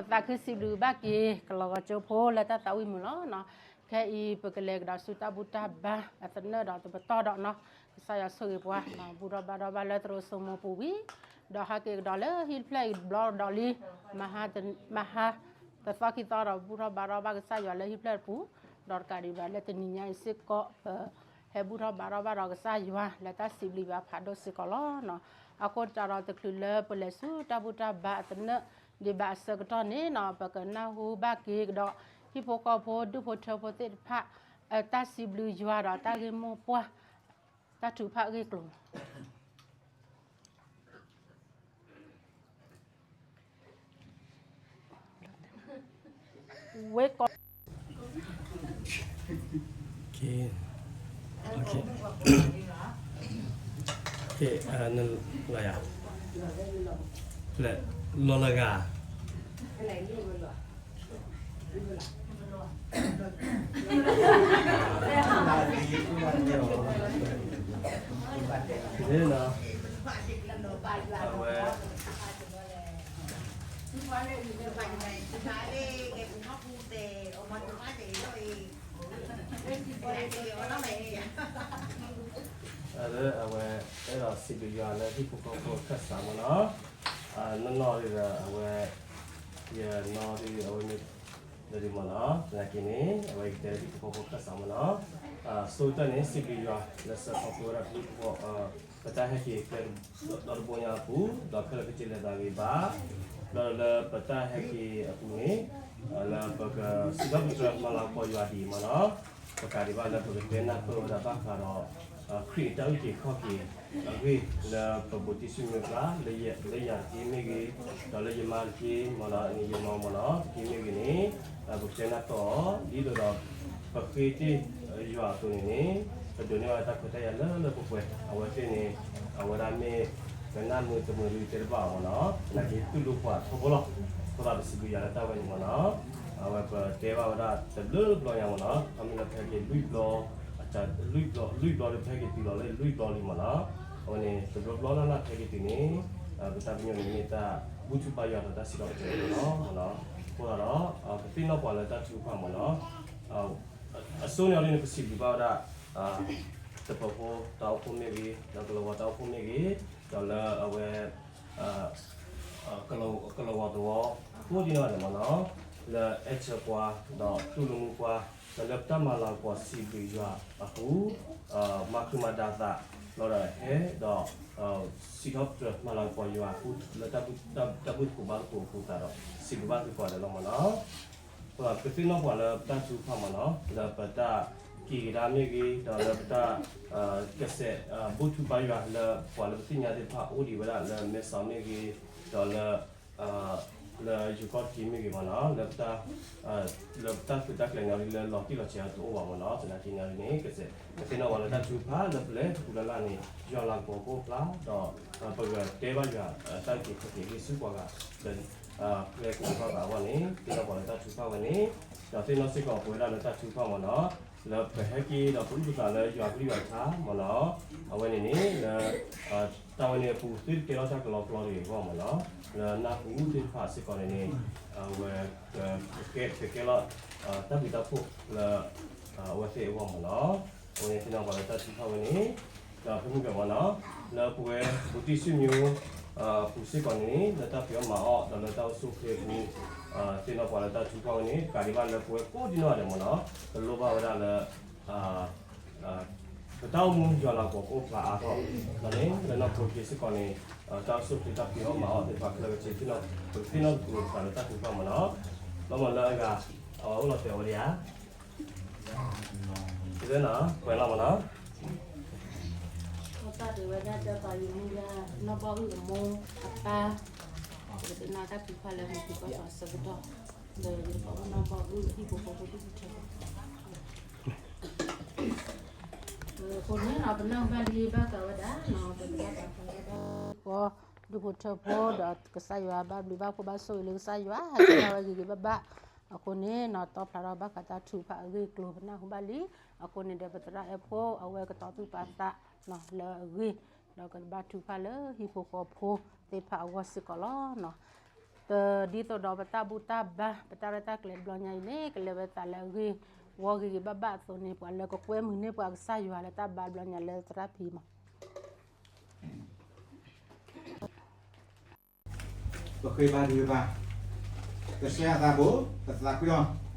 ပသးခုစံးဘျုးဘၣ်က့ၤ ကလီၤဂီၤကၠိဖိလၢတၢ်သးဝံၣ်မုာ်လီၤ. ခဲအံၤ ပကလဲၤကဒီးဆူတၢ်ဘူၣ်တၢ်ဘါအသနၢၣ်ဒီးတပတီၢ်ဒီးနီၤ, ကစၢ်ယွၤဆိၣ်ဂ့ၤပှၤ ဘူၣ်ထီၣ်ဘါထီၣ်ဘၣ်လၢသရိာ်စိမိၤပူၤဝံၤ, ဒီးဟးက့ၤကဒီးလၢဟံၣ်တဖျၢၣ်အံၤတဘျီကဒီးလံ, မဟါတသီခံသီဒီး ဘူၣ်ထီၣ်ဘါထီၣ်ဘၣ်ကစၢ်ယွၤလၢဟံၣ်ဖျၢၣ်တပူၤ, ဒီးတကးဒံးဘၣ်လၢတနံၤညါအံၤစ့ၢ်ကီး ပဟဲဘူၣ်ထီၣ်ဘါထီၣ်ဘၣ်ဒီးကစၢ်ယွၤ လၢတၢ်စံးဘျုးဘၣ်ဖးဒိၣ်စ့ၢ်ကီးလီၤ. အဃိသတးဒီးတချုးလၢပလဲၤဆူတၢ်ဘူၣ်တၢ်ဘါအသနၢၣ်ဒံးဘၣ်အဆၢကတီၢ်န့ၣ်နီၤ, ပကနၢ်ဟူဘၣ်က့ၤကဒီး ဟံၣ်ဖိဃီဖိဒူၣ်ဖိထၢဖိသ့ၣ်တဖၣ် တၢ်စံးဘျုးယွၤဒီးတၢ်ဂ့ၢ်မိၢ်ပှၢ် တၢ်ထုကဖၣ်အဂ့ၢ်အကျိၤ ဝ့ၢ်ကီ ကဲ, နလီၤယၤ, လီၤလၢဂၤ, အဝဲ လၢအဝဲ အဲၣ်ဒိးစံးဘျုးယွၤလၢဟံၣ်ဖိဃီဖိအခၢၣ်စးမ့ၢ်နီၤ, နီၢ်နီၢ်ဒ်ဒီးအဝဲ ယနီၢ်ဒ်အဝဲမ့ၢ် လၢဒ်မ့ၢ်နီၤ, သနာ်က့န့ၣ် အဝဲကတဲလၢဟံၣ်ဖိဃီဖိအခၢၣ်စးမ့ၢ်နီၤ, ဆိကတၢၢ်န့ၣ် စံးဘျုးယွၤလၢဆှၢခီဖျိဝဲဒၣ်ပဟံၣ်ဖိဃီ ပတၢ်ဟဲက့ၤကျဲဒီတဘိညါအပူၤ ဒီးခဲလၢာ်ခဲဆ့လဲၤသးဂ့ၤဘၣ်, ဒီးလၢပတၢ်ဟဲက့ၤအပူၤန့ၣ် လၢပကစံးထီၣ်ပတြၢၤမၤလၤကပီၤယွၤဒ်အံၤမ့ၢ်နီၤ, ပကးဒံးဘၣ်လၢပကတဲနၢ်ပၢၢ်ဝဲဒၣ်ဘၣ်ဃးဒီး ခရံာ်အတၢ်အုၣ်က့ၤခီၣ်က့ၤအဂ့ၢ် လၢပဘူးတံၢ်စံၣ်မံၤအကျါ လၢယၤတက့ၢ်မ့ၢ်ဂ့ၤ, ဒီးလၢယမါတက့ၢ်မ့ၢ်နီၤ, ယနီၢ်မ့ၢ်နီၤ တက့ၢ်မ့ၢ်ဂ့ၤန့ၣ် ပကတဲနၢ်ပၢၢ်အီၤ ဒ်သိးဒီး ပဃ့တ့ၢ်ယွၤအသိးန့ၣ်န့ၣ် ပဒိးန့ၢ်ဘၣ်တၢ်ခွဲးတၢ်ယာ်လၢလၢပှဲၤပှဲၤ, အဝဲသ့ၣ်န့ၣ် အဝဲဒၣ်မ့ၢ် ကနၣ်မုာ်တမုာ်ဒုးတဲတဘၣ်အီၤမ့ၢ်နီၤ, သနာ်က့တူၢ်လိာ်ပှၤထီဘိလီၤ, အဃိသတးပစံးဘျုးယွၤလၢတၢ်ဝဲန့ၣ်မ့ၢ်နီၤ, အဝဲပတဲဘၣ်ဝဲဒၣ်တဘျုးဘျီညါမ့ၢ်နီၤ, ခီမ့ၢ်လၢပဟဲက့ၤလွံၢ်ဘျီ လွံၢ်ဘျီဒီးပဟဲက့ၤတုၤလီၤလၢလွံၢ်ဘျီလံမ့ၢ်နီၤ, အဝဲန့ၣ် တဘျီဘျီလၢ်လၢ်ပဟဲက့ၤတုၤန့ၣ် ပတၢ်ပညိၣ်န့ၣ်မ့ၢ်တၢ်ဘူၣ်ထီၣ်ဘါယွၤဒီးတၢ်စံးထီၣ်ပတြၢၤလီၤမ့ၢ်နီၤ, အဃိသတးဒီး ကသ့ၣ်နီၣ်ပှၤလၢတၢ်ထုကဖၣ်မ့ၢ်နီၤ, အစိန့ၣ်အီၤဒ်န့ၣ် ပစံးဘျုးဘၣ်ဝဲဒၣ် တပၢၤဖိတၢ်အိၣ်ဖှိၣ်မ့ၢ်ဂ့ၤ, ဒီးကလီၤဝါတၢ်အိၣ်ဖှိၣ်မ့ၢ်ဂ့ၤ, ဒီးလၢအဝဲ ကလီၤဝါသဝီ ကိးဒံနီၢ်ဂၤဒဲးမ့ၢ်နီၤ, လၢအဲၣ်ဆၢပှၤ ဒီးတူၢ်လိာ်မုာ်ပှၤ ဒီးလၢပတၢ်မၤလၤကပီၤစံးဘျုးယွၤအပူၤ မၤဃံမၤဒါသး လီၤဒီးဟဲဒီး စံးထီၣ်ပတြၢၤမၤလၤကပီၤယွၤအပူၤ လၢတၢ်ဘူၣ်တၢ်ဘါသကိးအပူၤသးဒီး စံးဘျုးဘၣ်သုကိးဂၤဒဲးလီၤမ့ၢ်နီၤ. ကသ့ၣ်နီၣ်ပှၤလၢပတၢ်ထုကဖၣ်မ့ၢ်နီၤ လၢပတၢ်က့ၤကဒါမ့ၢ်ဂ့ၤ ဒီးလၢပတၢ် ကစဲး ဘူၣ်ထီၣ်ဘါယွၤလၢပှၤလၢပသ့ၣ်ညါသ့ၣ်တဖၣ်အိၣ်ဒံးဝဲဒၣ်လၢမဲဆီးမ့ၢ်ဂ့ၤ ဒီးလၢ လၢယိၤကီၢ်တက့ၢ်မ့ၢ်ဂ့ၤမ့ၢ်နီၤ လၢ လၢပတၢ်သုးတၢ်ကျဲၤန့ၣ်လၢလီၤတံၢ်လီၤဆဲးတအိၣ်ဘၣ်မ့ၢ်နီၤ သနာ်က့န့ၣ်န့ၣ် ကစဲး ကသ့ၣ်နီၣ်ပှၤလၢတၢ်ထုကဖၣ်လၢပလဲၤတပူၤလၢ်လၢ်န့ၣ် ယွၤလၤကပီၤကအိၣ်ဖျါ ဒီး ပကတဲဘၣ်ယွၤတၢ်အုၣ်က့ၤခီၣ်က့ၤဂ့ၢ်ဆူပှၤဂၤ လၢ ကျဲကအိၣ်ဘၣ်ဘၣ်အဂီၢ်န့ၣ် သ့ၣ်နီၣ်ပှၤလၢတၢ်ထုကဖၣ်ဝဲန့ၣ် ဒီးသ့ၣ်နီၣ်စ့ၢ်ကီးပဝဲဒၣ်လၢတၢ်ထုကဖၣ်မ့ၢ်နီၤ လၢပဟဲက့ၤဒီးပအုၣ်ပသးလၢယွၤကလုၢ်ယွၤကထါမ့ၢ်နီၤ အဝဲန့ၣ်န့ၣ် လၢ တၢ်ဝဲန့ၣ်အပူၤ သုတကဲထီၣ်တၢ်ကလီကလီတဂ့ၤအဂီၢ်မ့ၢ်နီၤ လၢနၢ်ဟူသ့ၣ်တဖၣ်စ့ၢ်ကီးန့ၣ်န့ၣ် အဝဲ ကကဲထီၣ် တၢ်ဘျုးတၢ်ဖှိၣ်လၢ အဝဲသ့ၣ်အဂီၢ်မ့ၢ်နီၤ အဝဲန့ၣ်သ့ၣ်နီၣ်ပှၤလၢတၢ်ထုကဖၣ်ဝဲန့ၣ် ဒီးဖဲမုၢ်ကမ့ၢ်နီၤ လၢပဝဲဘူးတံၢ်စံၣ်မံၤ အပူၤစ့ၢ်ကီးန့ၣ် လၢတၢ်ဖံးအီၣ်မၤအီၣ် ဒီးလၢတၢ်အိၣ်ဆူၣ်အိၣ်ချ့အပူၤ သ့ၣ်နီၣ်ပှၤလၢတၢ်ထုကဖၣ်ဝဲန့ၣ် ကးဒံးဘၣ်လၢပဝဲကိးဒံနီၢ်ဂၤဒဲးမ့ၢ်နီၤ ကလိၣ်ဘၣ်ဝဲဒၣ်လၢ ပတၢ်အိၣ်မူယွၤလၤကပီၤကအိၣ်ဖျါအါထီၣ် ဒီးန့ၣ် လၢနီၢ်ခိက့ၤစ့ၢ်ကီးန့ၣ် တၢ်အိၣ်ဆူၣ်အိၣ်ချ့တၢ်ဖံးအီၣ်မၤအီၣ်သ့ၣ်တဖၣ်ခဲလၢာ်ခဲဆ့ သ့ၣ်နီၣ်ပှၤလၢတၢ်ထုကဖၣ်မ့ၢ်နီၤ လီၤမ့ၢ်လၢအဂၤ အဝဲအိၣ်လီၤတဲာ်ဝဲဒၣ်ဧါ ကသ့ၣ်နီၣ် ပှဲၤလီၤမ့ၢ်နီၤ အဃိသတးဒ်ဝဲဒၣ်တၢ်ပာ်ယမူဒၣ် နီၢ်ဘီၣ်အုၣ်အမိၢ်အပၢ် ကသ့ၣ်နီၣ်တၢ်ထုကဖၣ်လၢမူခိၣ်ကီၢ်စီၤဆၢကတီၢ် ဒီးယကပာ်ဝဲနီၢ်ဘီၣ်အုၣ်ဟံၣ်ဖိဃီဖိဒူၣ်ဖိထၢဖိ အဃိန့ၣ်နီၤ ပနၢ်ဟူဘၣ်လံဘၣ်ဃးဝဲဒၣ်နီၤ ပကဘၣ်ပာ်ဖျါဝဲဒၣ် ဃီ ဒူၣ်ဖိထၢဖိ ဒီးကစၢ်ယွၤဘၣ်ဘျုးဘၣ်ဖှိၣ်ဘၣ်ဆိၣ်ဂ့ၤလၢကစၢ်ယွၤ ဟဲက့ၤဘၣ်ဝဲဂ့ၤဂ့ၤဘၣ်ဘၣ် အဃိန့ၣ်နီၤ တီဖျါထီၣ်ဘၣ်ဃးတၢ်ထုကဖၣ်အဂ့ၢ်အကျိၤ ပနၢ်ဟူဘၣ်လံ အဃိန့ၣ်ဒီး ပသရၣ်အဲၣ်ဖိ အဝဲကတီၤသူၣ်ပာ်သးနီၤ လၢအဂ့ၢ် ဒီးကဘၣ်ထုကဖၣ်လၢဟံၣ်ဖိဃီဖိသ့ၣ်တဖၣ်အဂီၢ်စ့ၢ်ကီးလီၤနီၤ တဒ်သိးဒီးပတၢ်ဘူၣ်တၢ်ဘါ ပတၢ်ရဲၣ်တၢ်ကျဲၤတဘျီညါအံၤန့ၣ် ကလဲၤဝဲသးလၢအဂ့ၢ် ဂီၢ်ဂ့ၤဂ့ၤဘၣ်ဘၣ်အသိးန့ၣ် ပှၤလၢကကွဲမုာ်န့ၢ်ပှၤကစၢ်ယွၤလၢတၢ်ဘါတဘျီညါလၢသရၣ်ဖံမး ပဃ့ဘါထုကဖၣ် ကစၢ်ယွၤသးဘိ ပသးခုလီၤ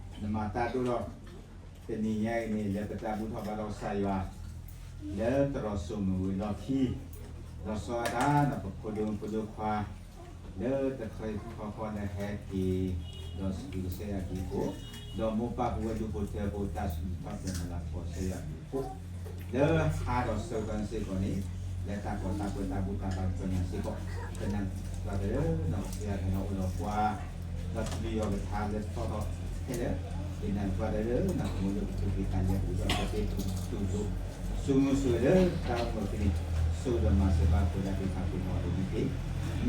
နမၤတၢ်ဒိၣ်ထီၣ် တနံၤညါအံၤန့ၣ် လၢပတၢ်ဘူၣ်ထီၣ်ဘါထီၣ်ကစၢ်ယွၤ လၢသရိာ်စိမိၤဝ့ၤလီၢ်ခံ လီၤဆီဒၣ်တၢ် ပဖိဒိၣ်ဖိဒိၣ်ခွါ လၢတခီခီန့ၣ်ဟဲက့ၤ ဒီးစံးဘျုးကစၢ်ယွၤဒ်အံၤအဃိ ဒီးမိၢ်ပၢ်ပုၢ်ဝဲၢ်ဒူၣ်ဖိထၢဖိတၢ်စံးဘျုးဘၣ်ကစၢ်ယွၤဒ်အံၤအဃိ လၢဟါဒီးဆၢကတီၢ်န့ၣ်စ့ၢ်ကီးန့ၣ် လၢတၢ်ကီတၢ်ခဲတၢ်ဘူၣ်တၢ်ဘါတဘျီညါစ့ၢ်ကီး ကနၣ်ပှၤတၢ်လၢနီၢ်ကစၢ်ယွၤကနၣ်အိၣ်ဒီးပှၤ ဒီးစံးဘျုးယွၤကထါလၢထီၣ်ထီၣ်ခဲလၢာ် ကနၣ်ပှၤတၢ်လၢနီၢ်ကမူလၢပသူၣ်က့သးလဲပူၤဒီးကသ့တူၢ်လိာ် ဆိၣ်မုၢ်ဆိၣ်ဝဲလၢတၢ်အိၣ်မူဖဲန့ၣ် ဆ ဒီးမၤစၢၤဘၣ်ပဝဲဒၣ်သ့ၣ်တဖၣ်ကိးဂၤဒဲး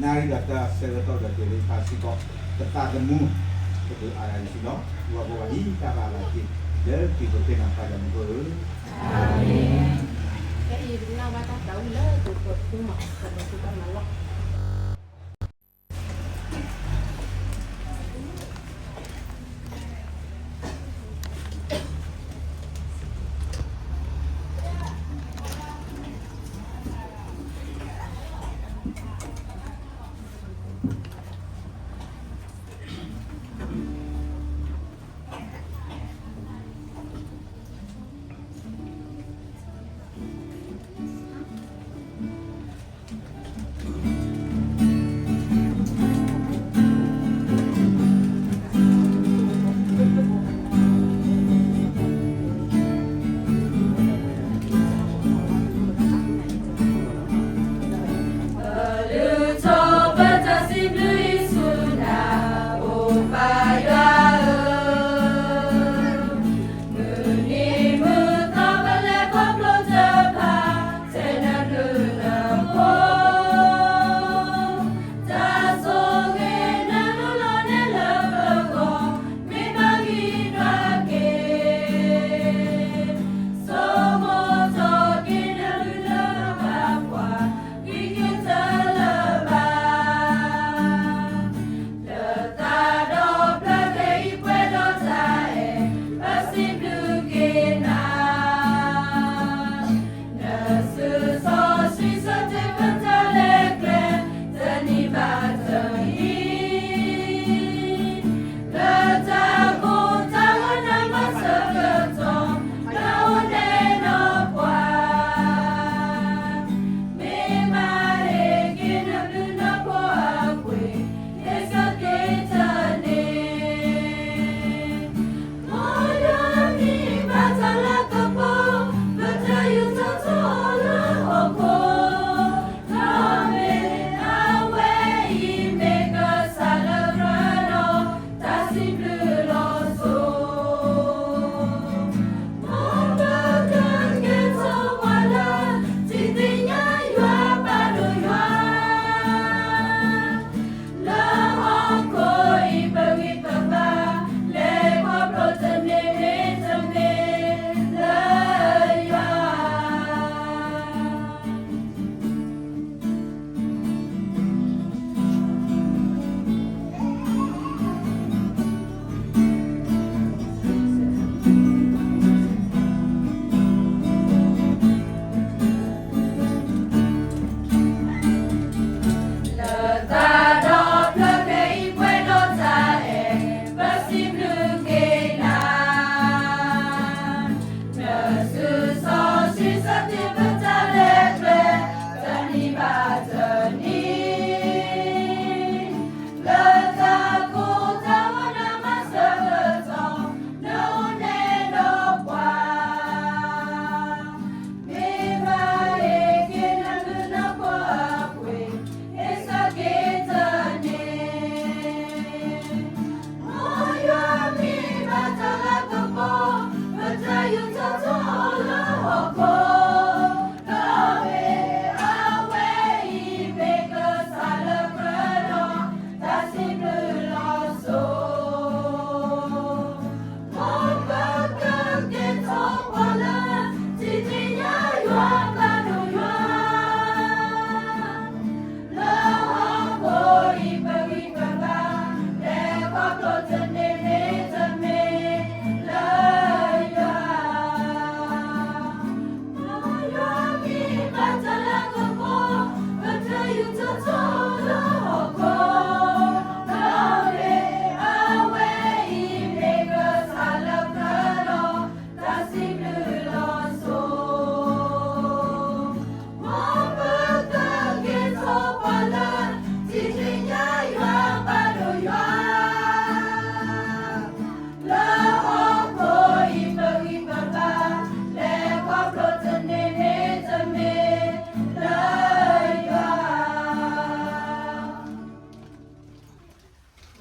န့ၣ်တက့ၢ်. နၣ်ရံၣ်ဒီးတၢ်ဆၢကတီၢ်ဒီးတၢ်သ့ၣ်တဖၣ်စ့ၢ်ကီး ပသးသမူ ပဒုးအါဂၤအံၤလီၤ. ယွၤပှၤဘၣ်ဟံးတၢ်ဘၣ်အသးတက့ၢ် လၢခရံာ်ပဃ့နၤပၢ်ယွၤမူခိၣ်ဧၢ, အၤမ့ၣ်. ဖဲအံၤပကနၣ်ဘၣ်တၢ်သးဝံၣ်လၢပကဖူမး ပကဖူတၢ်မၤလီၢ်.တၢ်ဘျုး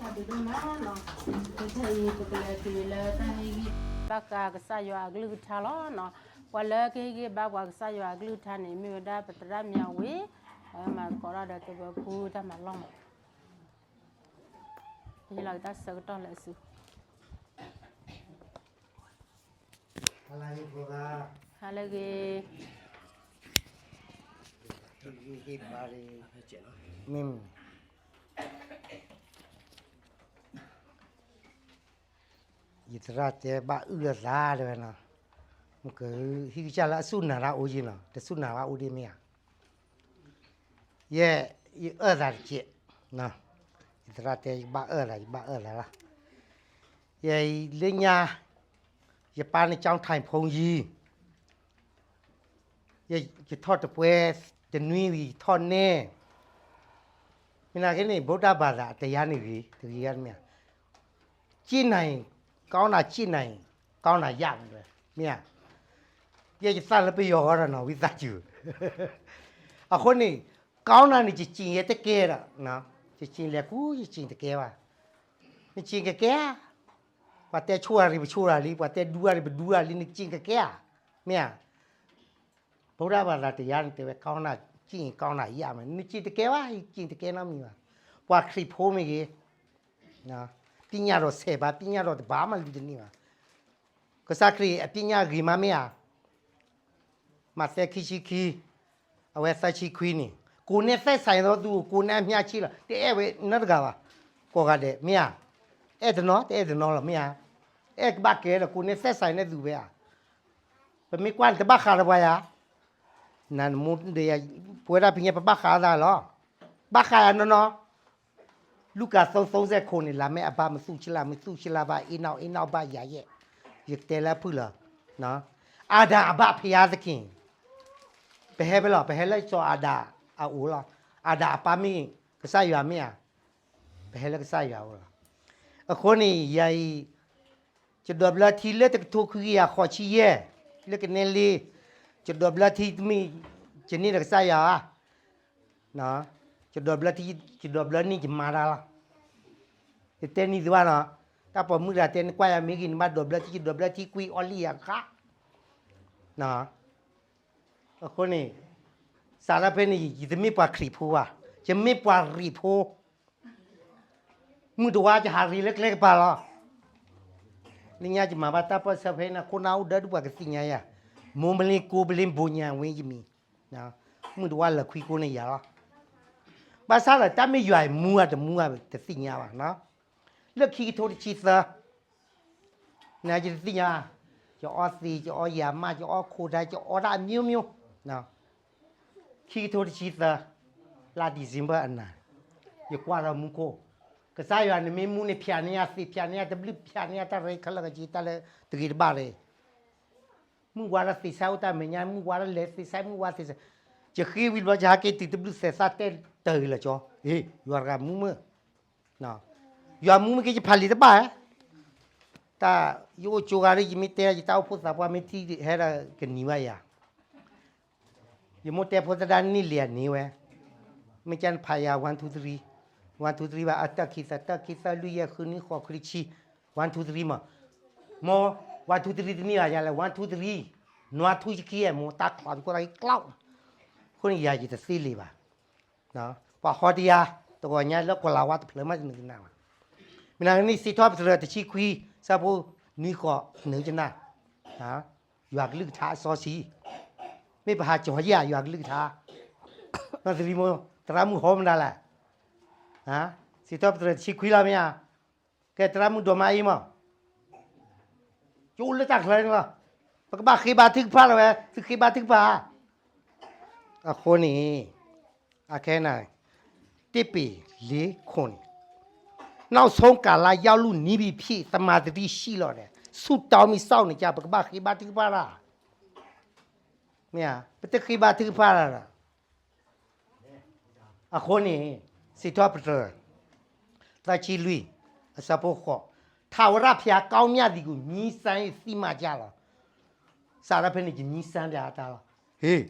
ဒိၣ်မးနီၤ, တနံၤအံၤ ပကလဲၤတုၤလၢတၢ်ဟ့ၣ်ဂံၢ်ဘါကစၢ်ယွၤအကလုၢ်ကထါလီၤနီၤ. ပှၤလၢကဟ့ၣ်ဂံၢ်ဘါပှၤကစၢ်ယွၤအကလုၢ်ကထါန့ၣ် မ့ၢ်ဝဲဒၣ်ပသရၣ်မၠးဝ့ၢ်, အဝဲမၤသကိးတၢ်ဒီးသဝီဖိတၢ်မၤလီၢ်မး, ပဟ့ၣ်လီၤက့ၤတၢ်ဆၢကတီၢ်လၢအစု ဟါလၢအဂ့ၤ, မ့ၢ် ယသရၣ်တဲဘၣ်အုၣ်လီၤသးတဲဝဲနီၤ, မ့ၢ်ကဟံးကစၢ်လၢအစူၢ်နာ်တၢ်အိၣ်ယံၤနီၤ, တစူၢ်နာ်ဘၣ်အိၣ်ဒ်မ့ၢ်ဧါ, ယဲ ယအၢၣ်သးတကဲး, ယသရၣ်တဲယဘၣ်အၢၣ်သး ယဘၣ်အၢၣ်သးလီၤ, ယအံၤလၢညါ ယပၢ်န့ၣ်ကၠီၣ်ထၢၣ်ဖိယံၤ ယထီၣ်တပွဲ တနွံဝံၤယထီၣ်န့ၢ်, မ့ၢ်နာ်က့န့ၣ် ဗုဒ္ဓဘာသာတရားန့ၣ်ဂ့ၤ တဂ့ၤဂၤမ့ၢ်ဧါ, ကျင့်နိုင် ကောင်းတာကျင့်နိုင် ကောင်းတာရမယ် မ့ၢ်ဧါ, ယဲယသၣ်လၢပယီၤဃီဒီးနီၤ ဝံသးစူၤ, အဃိန့ၣ် ကောင်းတာန့ၣ် ယကျင့်ယဲတကဲဒီး, ယကျင့်လဲၤကူယကျင့်တကဲဘၣ်, နကျင့်ကကဲဧါ, ပှၤတဲဆိၣ်ဂၤရံၤ ပဆိၣ်ဂၤလံ, ပှ�ၤတဲဒူဂၤရံၤ ပဒူဂၤလံ, နကျင့်ကကဲဧါ, မ့ၢ်ဧါ ဗုဒ္ဓဘာသာတရားန့ၣ်တဲဝဲ ကောင်းတာကျင့်ရင် ကောင်းတာရမယ်, နကျင့်တကဲဘၣ်, ယကျင့်တကဲနီတမံၤဘၣ်, ပှၤခရံာ်ဖိမ့ၢ်ဂ့ၤ, ပညတ်တော်ဆယ်ပါး, ပညတ်တော်တပါးမးလူၤတန့ၢ်ဘၣ်, ကစၢ်ခရံာ်အပညတ်ဂ့ၤမးမ့ၢ်ဧါ, မးသဲခံဆံခံ အဝဲသၢဆံခွံန့ၣ်, ကိုယ်နဲ့သက်ဆိုင်သောသူကို ကိုယ်နဲ့မျှချေလီၤ, တအဲၣ်ဝဲနီတဂၤဘၣ်, ကိးဂၤဒဲး မ့ၢ်ဧါ, အဲၣ်တနီၤ တအဲၣ်တနီၤလီၤ မ့ၢ်ဧါ, အဲၣ်ကဘၣ်ကဲဒီး ကိုယ်နဲ့သက်ဆိုင်တဲ့သူပဲဧါ, ပမ့ၢ်ကွၢ်န့ၣ် တဘၣ်ဃးဒီးပှၤယၤ, နမူဒယၤ ပဝဲဒၣ်ဖဲညါပဘၣ်ဃးသးလီၤ, ဘၣ်ဃးယၤနီၢ်နီၢ်, လူၤကၣ် သုံး သုံးဆယ့်ခုနစ် လာမ့ၢ်အဘၣ်မသူၣ်ဆံလၢ် မသူၣ်ဆံလၢ်ဘၣ် အ့ၣ်နီၣ်အ့ၣ်နီၣ်ဘၣ်ယၤယဲၢ်, ယကတဲလၢအဖုၣ်လီၤ, အာဒံအဘၣ်ဖယါသခင်, ပဟဲဖဲလီၤ ပဟဲလၢစီၤအာဒံအအိၣ်လီၤ, အာဒံအပၢ်မ့ၢ်ကစၢ်ယွၤမ့ၢ်ဧါ, ပဟဲလၢကစၢ်ယွၤအအိၣ်လီၤ, အဃိန့ၣ် ယၤအံၤ ယဒိးဘျၢထံလၢတကထိခွံကယၤဃိးဆံယဲၢ်, လၢကနဲလ့, ယဒိးဘျၢထံတမ့ၢ် ယန့ၢ်ဒီးကစၢ်ယွၤဧါ, ယဒိးဘျၢထံ, ယဒိးဘျၢန့ၢ်ယမါတၢ်လီၤ, ယတဲနံၤသုဘၣ်နီၤ, တၢ်ပိာ်မုၣ်တဂၤတဲနကွၢ်ယၤမ့ၢ်ဂ့ၤ နဘၣ်ဒိးဘျၢထံ ယဒိးဘျၢထံကွံာ်အီလံယၤဃး, အဃိန့ၣ် စးထီၣ်ဖဲန့ၣ် ယတမ့ၢ်ပှၤခရံာ်ဖိဘၣ်, ယမ့ၢ်ပှၤရံၣ်ဖိ မုၢ်တဝါယဟးရ့လၢကျဲကပၤလီၤ, လၢညါယမၤဘၣ်တၢ်ပၢၢ်ဆၢဖဲန့ၣ် ခိၣ်နၢ်အိၣ်ဒီးဒုးပှၤကသ့ၣ်ညါယၤ, မိၢ်မလ့ကိဘလ့ဘိညါဝ့ယမံၤ, မုၢ်တဝါလၢာ်ခွံကိးန့ၣ်ယၤလီၤ, ဘၣ်ဆၣ်ဒီးတၢ်မ့ၢ်ယွၤအံၤမူအတမူအတသ့ၣ်ညါဘၣ်, လၢခံကထိတဆံသၢ နယတသ့ၣ်ညါ, ယအီသံး ယအီယၤမး ယအီခိၣ်ဒါ ယအီတၢ်အမျိုးမျိုး, ခံကထိတဆံသၢ လါ December အနံၤ, ယကွၢ်ဒီးမူခိၣ်, ကစၢ်ယွၤန့ၣ်မ့ၢ်မူန့ၣ် ဖျးန့ၢ်ယၤသ့ၣ် ဖျးန့ၢ်ယၤတဘျုး ဖျးန့ၢ်ယၤတၢ်ရဲၣ်ခဲလၢာ်ကစ့ တၢ်လၢတဂ့ၤတဘၣ်ရ့ၣ်, မုၢ်ဝါထီၣ်သ့ၣ်ဆါအိၣ်တၢ်မဲာ်ညါ မုၢ်ဝါထီၣ်လဲၤသ့ၣ်ဆါ မုၢ်ဝါသ့ၣ်ဆါ, ယဃ့ဝံၤတဘျီ ယဟဲက့ၤတုၤတဘျုးသဲးသၣ်တဲတၢ်ဂ့ၤလၢာ်ကၠီ, ဟ့ၣ် ယွၤတဂၤမူမ့ၢ် ယွၤမူမ့ၢ်က့ ယဖးလံာ်တဘၣ်ဧါ, တၢ် ယအိၣ်ကၠိဂၤဒီး ယမ့ၢ်တဲ ယတၢ်အိၣ်ဖှိၣ်သးပှၢ်မ့ၢ်ထံၣ်ဟဲဒီးကနံၤဘၣ်ယၤ, ယမိၢ်တဲဖိသဒါန့ၣ်လံာ်အန့ၣ်ဝဲ, မ့ၢ်ကနဖးယၤ one two three, one two three ဘၣ် အတၢ်ခံသၢ တၢ်ခံသၢ လွံၢ်ယဲၢ် ဃုနွံ ဃိး ခွံ တဆံ, one two three မး, မ့ၢ် one two three တန့ၢ်ဘၣ်ယၤလဲၣ် one two three, နွါထူယခံအဲၣ် မ့ၢ်တၢ်ချီ ယကွၢ်တၢ်က့ၤကျီ, အဃိန့ၣ်ယၤယတသ့လံာ်ဘၣ် ပှၤဟီတယါ တဂီၤညါလၢကီၢ်လၤဝါတဖျၢၣ်မးတနုာ်ကနၣ်ဘၣ်, မ့ၢ်နာ်က့န့ၣ် စံးထီၣ်ပတြၢၤတဆံခွံ ဆၢဖိနွံဃိးနုာ်ကနၣ်, ယွၤကလုၢ်ကထါအစီဆှံ, မ့ၢ်ပဟးကၠီၤယၤ ယွၤကလုၢ်ကထါ, နီၢ်သရံမိၢ် သရၣ်မုၣ်ဟီမနုၤလဲၣ်, စံးထီၣ်ပတြၢၤတဆံခွံလီၤမ့ၢ်ဧါ, ကဲ သရၣ်မုၣ်ဒိးမါအံၤမး ယအိၣ်လၢတၢ်ချၢန့ၣ်လီၤ, ပကဘၣ်ဃ့ဘါထုကဖၣ်လီၤဝဲ သုဃ့ဘါထုကဖၣ်ဧါ, အဃိန့ၣ် အခဲန့ၣ် တစ်ပ့ၤလေးခွန်န့ၣ် နောက်ဆုံးကာလရောက်လုၢ်နီးပြီဖြစ် သမ္မာသတိရှိလီၤဒီး ဆုတောင်းပြီးစောင့်နေကြ ပကဘၣ်ဃ့ဘါထုကဖၣ်တၢ်, မ့ၢ်ဧါ, ပတဃ့ဘါထုကဖၣ်တၢ်ဒီး အဃိန့ၣ် စံးထီၣ်ပတြၢၤ သၢဆံလွံၢ် အဆၢဖိဃိး, ထာဝရဘုရားကောင်းမြတ်သည်ကို မြည်းစမ်း၍ သိမှတ်ကြလော့, စးထီၣ်ဖဲန့ၣ် ယမြည်းစမ်းဒၣ်တၢ်လီၤ, ဟ့ၣ်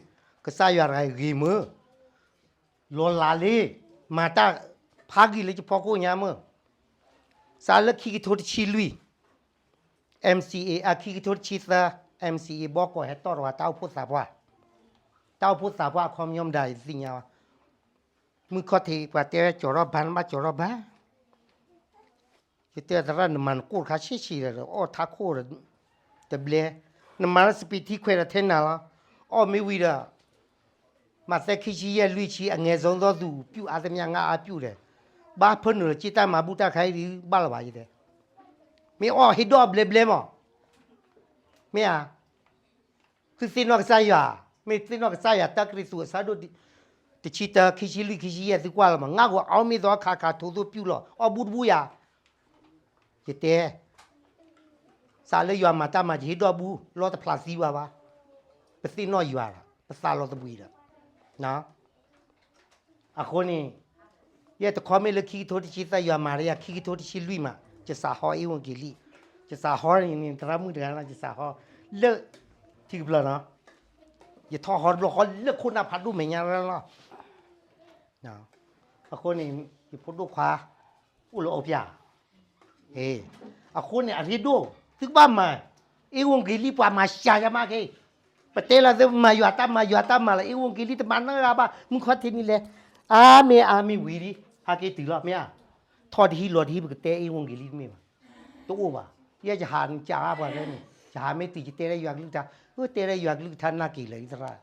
ကစၢ်ယွၤတဂၤဂ့ၤမ့ၢ် လီၤလးလံ, မၤတၢ်ဖးဂံၢ်လၢယဖီခိၣ်ညါမ့ၢ်, စးလၢခံကထိတဆံလွံၢ် MCA အခံကထိတဆံသၢ MCA ဘီကီၢ်ဟဲတီၣ်တဝၤတၢ်အိၣ်ဖှိၣ်သးပှၢ်, တၢ်အိၣ်ဖှိၣ်သးပှၢ်အခီပညီမတၤယသ့ၣ်ညါဘၣ်. မုၢ်ခီၣ်ထံးပှၤတဲဝဲကၠီၤထီၣ်ဘါ နဘၣ်ကၠီၤထီၣ်ဘါ ယတဲသရၣ် နမၤနကိၣ်တခါဆံးဆံးဒီး အီၣ်ထါခိၣ်ဒီး တဘျဲ, နမၤလၢစပံးထံခွဲးဒီးထဲနၤလီၤ. အီၣ်မ့ၢ်ဝံၤဒီး မးသဲခံဆံယဲၢ်လွံၢ်ဆံ အငယ်ဆုံးသောသူ ပြုအပ်သမျှ ငါအားပြုတယ်, ဘၣ်ဖၢနုာ်လီၤ က့ၢ်တၢ်မၤဘူၣ်တၢ်ခါအံၤဒုး ဘၣ်လီၤဘၣ်ယတဲ, မ့ၢ်အီၣ်ဟ့ၣ်ဒီၣ်ဘျဲဘျဲမး, မ့ၢ်ဧါ. သုသ့ၣ်နီၣ်ကစၢ်ယွၤ, မ့ၢ်သ့ၣ်နီၣ်ကစၢ်ယွၤ တၢကရံၣ်သူးအဆၢဒိၣ် တဆံတၢ ခံဆံလွံၢ် ခံဆံယဲၢ် သုကွၢ်လီၤမး, ငါ့ကို အောက်မေ့သောအခါခါ ထိုသို့ပြုလော့, အီၣ်ဘူၣ်တဘူၣ်ယၤ, ယတဲ, စးလၢယွၤမၤတၢ်မၤ ယဟ့ၣ်ဒီၣ်ဘူၣ် လီၤတဖျးသံဘၣ်ဘၣ်, ပသ့ၣ်နီၣ်ယွၤဒီး ပသးလီၤသဘှံးဒီး အဃိန့ၣ်, ယဲတခီမ့ၢ်လၢခံကထိတဆံသၢ ယွၤမၤလၢယၤ ခံကထိတဆံလွံၢ်မး ယစးဟီအ့ဝံဂ့ၤလံ, ယစးဟီန့ၣ် သရၣ်မုၣ်တဂၤလၢ ယစးဟီ လၢ ထံကပျၢၤနီၤ, ယထီၣ်ဟီတဘျီဃီလၢခိၣ်နၢ်ဖးဒိၣ်မဲာ်ညါလီၤ. အဃိန့ၣ် ယဖိဒိၣ်ခွါ အိၣ်လၢအီပျၢ် အဃိန့ၣ် အရ့ဒိၣ် သုကဘၣ်မၤ အ့ဝံဂ့ၤလံ ပှၤမၤစှၤယၤမးက့, ပတဲလၢသုမၤယွၤတၢ်မၤ ယွၤတၢ်မၤလီၤ အ့ဝံဂ့ၤလံ တမၤနီၢ်ဂၤဘၣ် မုၢ်ခီၣ်ထံးနံၤလဲၣ်, အါမ့ၢ်အါမ့ၢ်ဝံၤလံ ဟဲက့ၤတုၤလီၤ မ့ၢ်ဧါ, ထီၣ်တဟံၣ်လီၤတဟံၣ် ပကတဲအ့ဝံဂ့ၤလံတမ့ၢ်ဘၣ်, တအိၣ်ဘၣ်, ယဲယဟးနကးအါပှၤလဲၣ်န့ၣ် ယဟးမ့ၢ်တုၤယတဲလၢယွၤကလုၢ်ကထါ, အၢ တဲလၢယွၤကလုၢ်ကထါနာ်က့ၤလၢာ်သရၣ်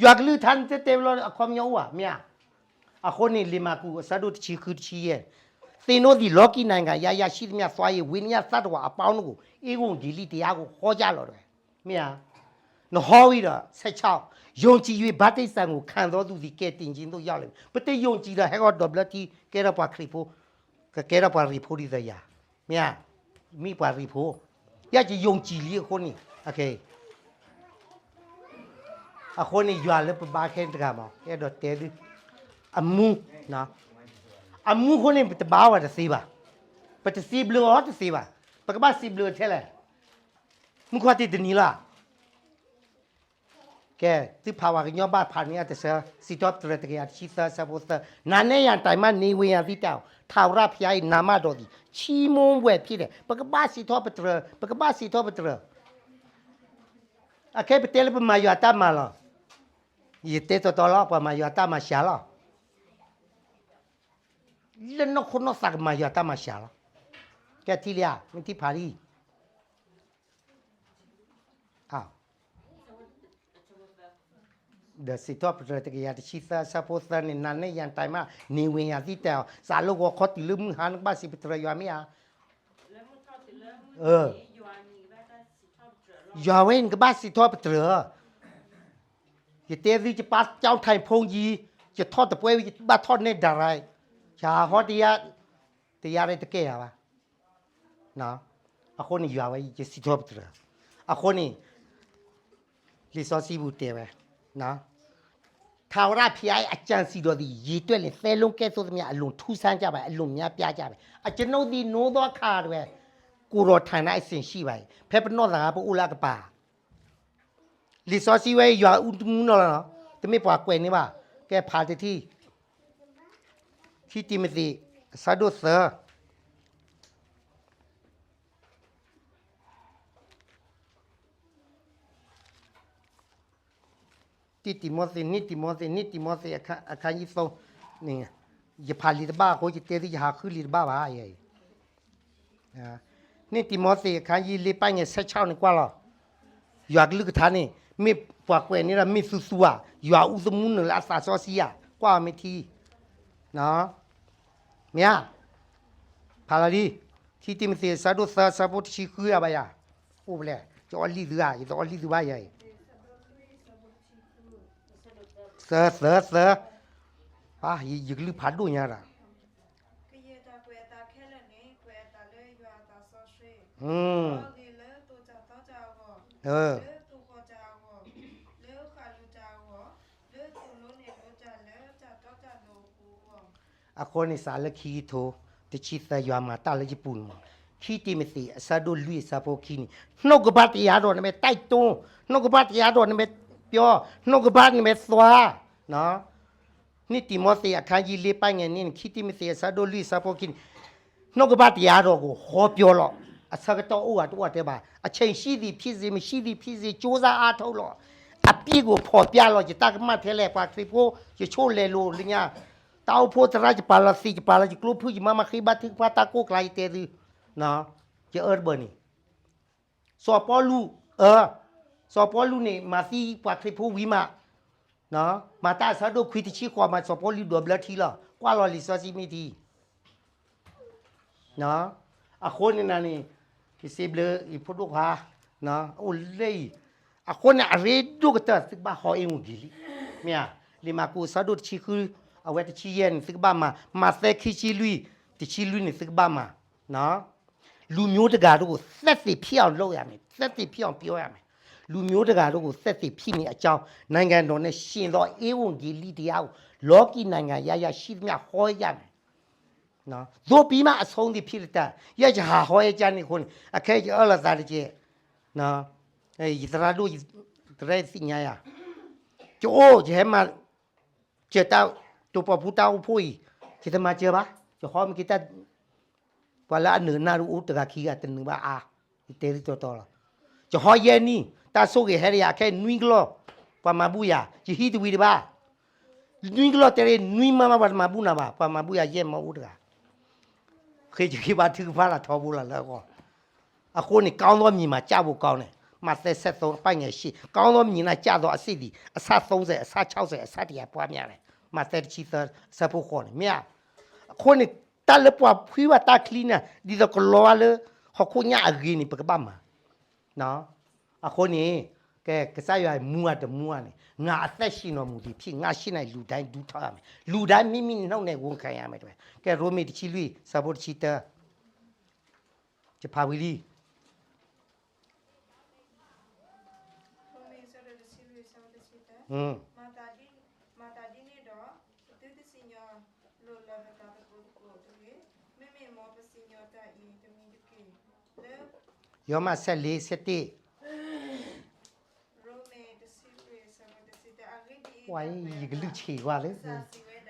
ယွၤကလုၢ်ကထါန့ၣ် တဲတဲလီၤအခီပညီအိၣ်ဧါ မ့ၢ်ဧါ. အဃိန့ၣ် လံာ်မၢ်ကူး အဆၢဒိၣ်တဆံဃု တဆံယဲၢ်, သင်တို့သည် လောကီနိုင်ငံ အရပ်ရပ်ရှိသမျှ သွား၍ ဝေးသမျှ သတ္တဝါအပေါင်းတို့ကို ဧဝံဂေလိတရားကို ဟောကြလော့ တဲဝဲ, မ့ၢ်ဧါ. နဟီဝံၤဒီး ဆယ့်ခြောက်, ယုံကြည်၍ ဘပ်တံၣ်သံကို ခံရသောသူသည် ကယ်တင်ခြင်းသို့ ရောက်လိမ့်မည်. ပတယုံကြည်ဒီး ဟဲဂီၤဒီးဘျၢထံ ကဲထီၣ်ပှၤခရံာ်ဖိ, ကကဲထီၣ်ပှၤရံဖိဒ်သိးယၤ, မ့ၢ်ဧါ, မ့ၢ်ပှၤရံဖိ, ယဲယယုံကြည်လံအဃိန့ၣ်, အဃိန့ၣ် ယွၤလၢပဘါခဲန့ၣ်တဂၤမး အဲၣ်ဒိးတဲသု, အမူ, အမူအဃိန့ၣ် ပတဘါဝဲတသ့ဘၣ်, ပတစံးဘျုးအီၤတသ့ဘၣ်, ပကဘၣ်စံးဘျုးထဲလဲၣ်, မုၢ်ခီၣ်ထံးတနံၤလီၤ. ကဲ, သုဖးဝဲကညီဘၣ်ဖးန့ၣ် အတဆၢ, စံးထီၣ်ပတြၢၤ တကယၤတဆံသၢ အဆၢဖိသၢ, နာ်န့ၢ်ယၤ တိုင်မှ နေဝင်ရာသည့်တိုင်အောင် ထာဝရဘုရား၏ နာမတော်သည် ချီးမွမ်းဘွဲ့ဖြစ်တယ်. ပကဘၣ်စံးထီၣ်ပတြၢၤ, ပကဘၣ်စံးထီၣ်ပတြၢၤ အခဲပတဲလၢပမၤယွၤတၢ်မၤလီၤ. ယတဲတီတီလီၤ, ပှၤမၤယွၤတၢ်မၤစှၤလီၤ. လၢနီၢ်ခိနီၢ်သးကမၤယွၤတၢ်မၤစှၤလီၤ. ကဲထံၣ်လံဧါ, မ့ၢ်ထံၣ်ဖးလံ. ဒီးစံးထီၣ်ပတြၢၤ တကယၤတဆံသၢ အဆၢဖိသၢန့ၣ်, နာ်န့ၢ်ယၤ တိုင်မှ နေဝင်ရာသည့်တိုင်အောင်, စးလၢဂီၤခီတုၤလၢမုၢ်ဟါ နကဘၣ်စံးပတြၢၤယွၤ မ့ၢ်ဧါ. ယွၤဝဲ နကဘၣ်စံးထီၣ်ပတြၢၤ. ယတဲသု ယပၢ်ကၠီၣ်ထံဖိယံၤ, ယထီၣ်တပွဲဝံၤ ယဘၣ်ထီၣ်နဲၣ်ဒၣ်ရၣ်, ယဟးဟီတယါ, တယါရဲၣ်တကဲယၤဘၣ်. အဃိန့ၣ် ယွၤဝဲ ယစံးထီၣ်ပတြၢၤ. အဃိန့ၣ် လံာ်စီဆှံပူၤတဲဝဲ, ထာဝရဘုရားရဲ့ အကြံစည်တော်သည် ရေတွက်လျှင် သဲလုံးကဲ့သို့သမျှ အလွန်ထူးဆန်းကြပါ အလွန်များပြားကြပါ. အကျွန်ုပ်သည် နိသောအခါတွင် ကိုယ်တော်ထံ၌ အစဉ်ရှိပါ၏. ဖဲပနီၢ်သး ပအိၣ်လၢအကပၤ လံာ်စီဆှံဝဲ ယွၤအူတမူနီၤလီၤ, တမ့ၢ်ပှၤကွဲးန့ၢ်ဘၣ်. ကဲဖးတထံၣ်, ခံတံၤမသ့း အဆၢဒိၣ်သၢ, တံၤတံၤမသ့း, နံၣ်တံၤမသ့း, နံၣ်တံၤမသ့း အခန်းကြီး သုံး, ယဖးလံာ်တဘၣ်အဃိ ယတဲသု ယဟးဃုလံာ်တဘၣ်ဘၣ်. နံၣ်တံၤမသ့း အခန်းကြီး လေး ပိုဒ်ငယ် ဆယ့်ခြောက် န့ၣ် ကွၢ်လီၤ. ယွၤကလုၢ်ကထါန့ၣ် မ့ၢ်ပှၤကွဲးန့ၢ်ဒီး မ့ၢ်သူသူဧါ, ယွၤအူသမူနုာ်လၢအသးစီဆှံဧါ, ကွၢ်အီၤမ့ၢ်ထံ, မ့ၢ်ဧါ. ဖးလီၤလံ, ခံတံၤမသ့း အဆၢဒိၣ်သၢ အဆၢဖိတဆံဃု ဧါဘၣ်ယၤ, အိၣ်ဖဲလဲၣ်, ယအီၣ်လံၣ်သုဧါ, ယတအီၣ်လံၣ်သုဘၣ်ယၤအံၤ, သၢ သၢ သၢ, ယကလုၢ်ဖးဒိၣ်ညါဒီး ကယဲၢ်တၢ်ကွဲးအသးခဲလၢာ်န့ၣ် ကွဲးအသးလၢယွၤအသးစီဆှံ, လၢသိၣ်တၢ်သီတၢ်အဂီၢ်, လၢသိၣ်ဃီတၢ်အဂီၢ်, လၢဃၣ်လိၤတၢ်အဂီၢ်, လၢသိၣ်လိနဲၣ်လိတၢ်လၢတၢ်တီတၢ်လိၤအပူၤအဂီၢ်. အဃိန့ၣ် စးလၢခံကထိ တဆံသၢ ယွၤမၤတၢ်လၢယပူၤန့ၣ်မး, ခံတံၤမသ့း အဆၢဒိၣ်လွံၢ် အဆၢဖိခံန့ၣ်, နှုတ်ကပတ်တရားတော်နဲ့ပဲ တိုက်တွန်း, နှုတ်ကပတ်တရားတော်နဲ့ပဲပြော, နှုတ်ကပတ်နဲ့ပဲသွား. နှစ်တံၤမသ့း အခန်းကြီး လေး ပိုဒ်ငယ် နှစ် နဲ့ ခံတံၤမသ့း အဆၢဒိၣ်လွံၢ် အဆၢဖိခံန့ၣ်, နှုတ်ကပတ်တရားတော်ကို ဟောပြောလော့. အဆၢကတီၢ်အိၣ်ဂၤတအိၣ်တဲဘၣ်, အချိန်ရှိသည်ဖြစ်စေ မရှိသည်ဖြစ်စေ ကြိုးစားအားထုတ်လီၤ. အပြစ်ကိုဖော်ပြလီၤ. ယတၢ်ကမၣ်ထဲလဲၣ် ပှၤခရံာ်ဖိ ယဆိၣ်လဲၤလိာ်လၢညါ, တၢ်အိၣ်ဖှိၣ်သရၣ် ယပာ်လီၤသံး ယပာ်လီၤယကျိဖုၣ် ယမၤမၤဃ့ဘါထုကဖၣ်တၢ်ကိၢ်ကျါ ယတဲသု, ယအၢတဘၢၣ်န့ၣ် စီၤပီလူး, စီၤပီလူးန့ၣ် မၤသံပှၤခရံာ်ဖိဝံၤမး, မၤတၢ်အဆၢဒိၣ်ခွံတဆံဃိးမး စီၤပီလူးဒိးဘျၢထံလီၤ. ကွၢ်လီၤလံာ်စီဆှံမ့ၢ်ထံ အဃိန့ၣ်နၤန့ၣ် ယစံးဘျုးယဖိဒိၣ်ခွါ အိၣ်လၢအံၤ, အဃိန့ၣ် အရ့ဒိၣ်ကတၢၢ် သုကဘၣ်ဟီအ့ဝံၣ်က့ၤလံ, မ့ၢ်ဧါ, လံာ်မၢ်ကူးအဆၢဒိၣ်တဆံဃု အဝဲတဆံယဲၢ်န့ၣ် သုကဘၣ်မၤ, မးသဲခံဆံလွံၢ် တဆံလွံၢ်န့ၣ် သုကဘၣ်မၤ, လူမျိုးတကာတို့ကို သက်သေဖြစ်အောင်လုပ်ရမယ်, သက်သေဖြစ်အောင်ပြောရမယ်, လူမျိုးတကာတို့ကို သက်သေဖြစ်မည်အကြောင်း နိုင်ငံတော်နဲ့ယှဉ်သောဧဝံဂေလိတရားကို လောကီနိုင်ငံအရပ်ရပ်ရှိသမျှဟောရမည်. သို့ပြီးမှအဆုံးသည့်ဖြစ်လတံ, ယဲယဟးဟီအဲကါန့ၣ်အဃိန့ၣ် အခဲယအၢၣ်လီၤသးတက့ၢ်, ယသရၣ်ဒိၣ် တရၢသ့ၣ်ညါယၤ, ယအိၣ်ယဟဲမၤ စၢၤတၢ်တိာ်ပီၣ်ဖူတၢ်အိၣ်ဖှိၣ်အံၤ, ယတမၤစၢၤဘၣ်, ယဟီမ့ၢ်က့ၤတၢ်, ပှၤလၢအနုာ်အနၢ်ဒိၣ်အိၣ်တဂၤခံဂၤတနုာ်ဘၣ်အါ, ယတဲသုတီတီလီၤ. ယဟီယဲၢ်နံၣ် တၢ်ဆိၣ်ဂ့ၤဟဲဒီးယၤခဲနွံကလီၢ်, ပှၤမၤဘူၣ်ယၤ ယဟံးတဝံၤတဘၣ်, နွံကလီၢ်တဲရ့ နွံမါမးပှၤတမၤဘူၣ်နၤဘၣ်, ပှၤမၤဘူၣ်ယၤယဲၢ်မၢအိၣ်တဂၤ ဃ့ယဃ့ဘါထုကဖၣ်လၢထီဘိလီၤလၢအဂီၢ်, အဃိန့ၣ် ကောင်းသောမြေမှာကျဖို့ကောင်းန့ၣ် မးသဲဆယ့်သုံး အငယ်ရှစ်, ကောင်းသောမြေ၌ ကျသောအစေ့သည် အဆသုံးဆယ် အဆခြောက်ဆယ် အဆတစ်ရာ ပွားများတယ်, မးသဲတဆံသၢဆၢဖိဃိးန့ၣ် မ့ၢ်ဧါ. အဃိန့ၣ် တၢ်လၢပှၤဖှံဘၣ်တၢ်ချံန့ၣ် ဒ်သိးကလီၤဘၣ်လၢ ဟီၣ်ခိၣ်ညၣ်အဂ့ၤန့ၣ် ပကဘၣ်မၤ အဃိန့ၣ် ကဲ ကစၢ်ယွၤမူအတမူအန့ၣ် ငါအသက်ရှင်တော်မူသည်ဖြစ် ငါရှိ၌လူတိုင်းဒူးထောက်ရမယ်, လူတိုင်းမိမိနှုတ်နဲ့ဝန်ခံရမယ် တဝဲ ကဲ ရိမ့ၤတဆံလွံၢ် ဆၢဖိတဆံတၢ ယဖးဝံၤလံ မၤသးဒ်န့ၣ်ဒီး သုတစံၣ်ညီၣ် လိာ်လၢပသးသကိးသကိးတဂ့ၤ, မ့မ့ၢ်မ်ပစံၣ်ညီၣ်တၢ်အံၤတမံၤတက့ၢ်, လၢ ယိၤမး ဆယ့်လေး ဆယ့်တစ်, ရိမ့ၤတဆံလွံၢ် ဆၢဖိတဆံတၢ အဂ့ၢ်ဒ်အံၤ, ယကလုၢ်ဆံးကွၢ်လၢ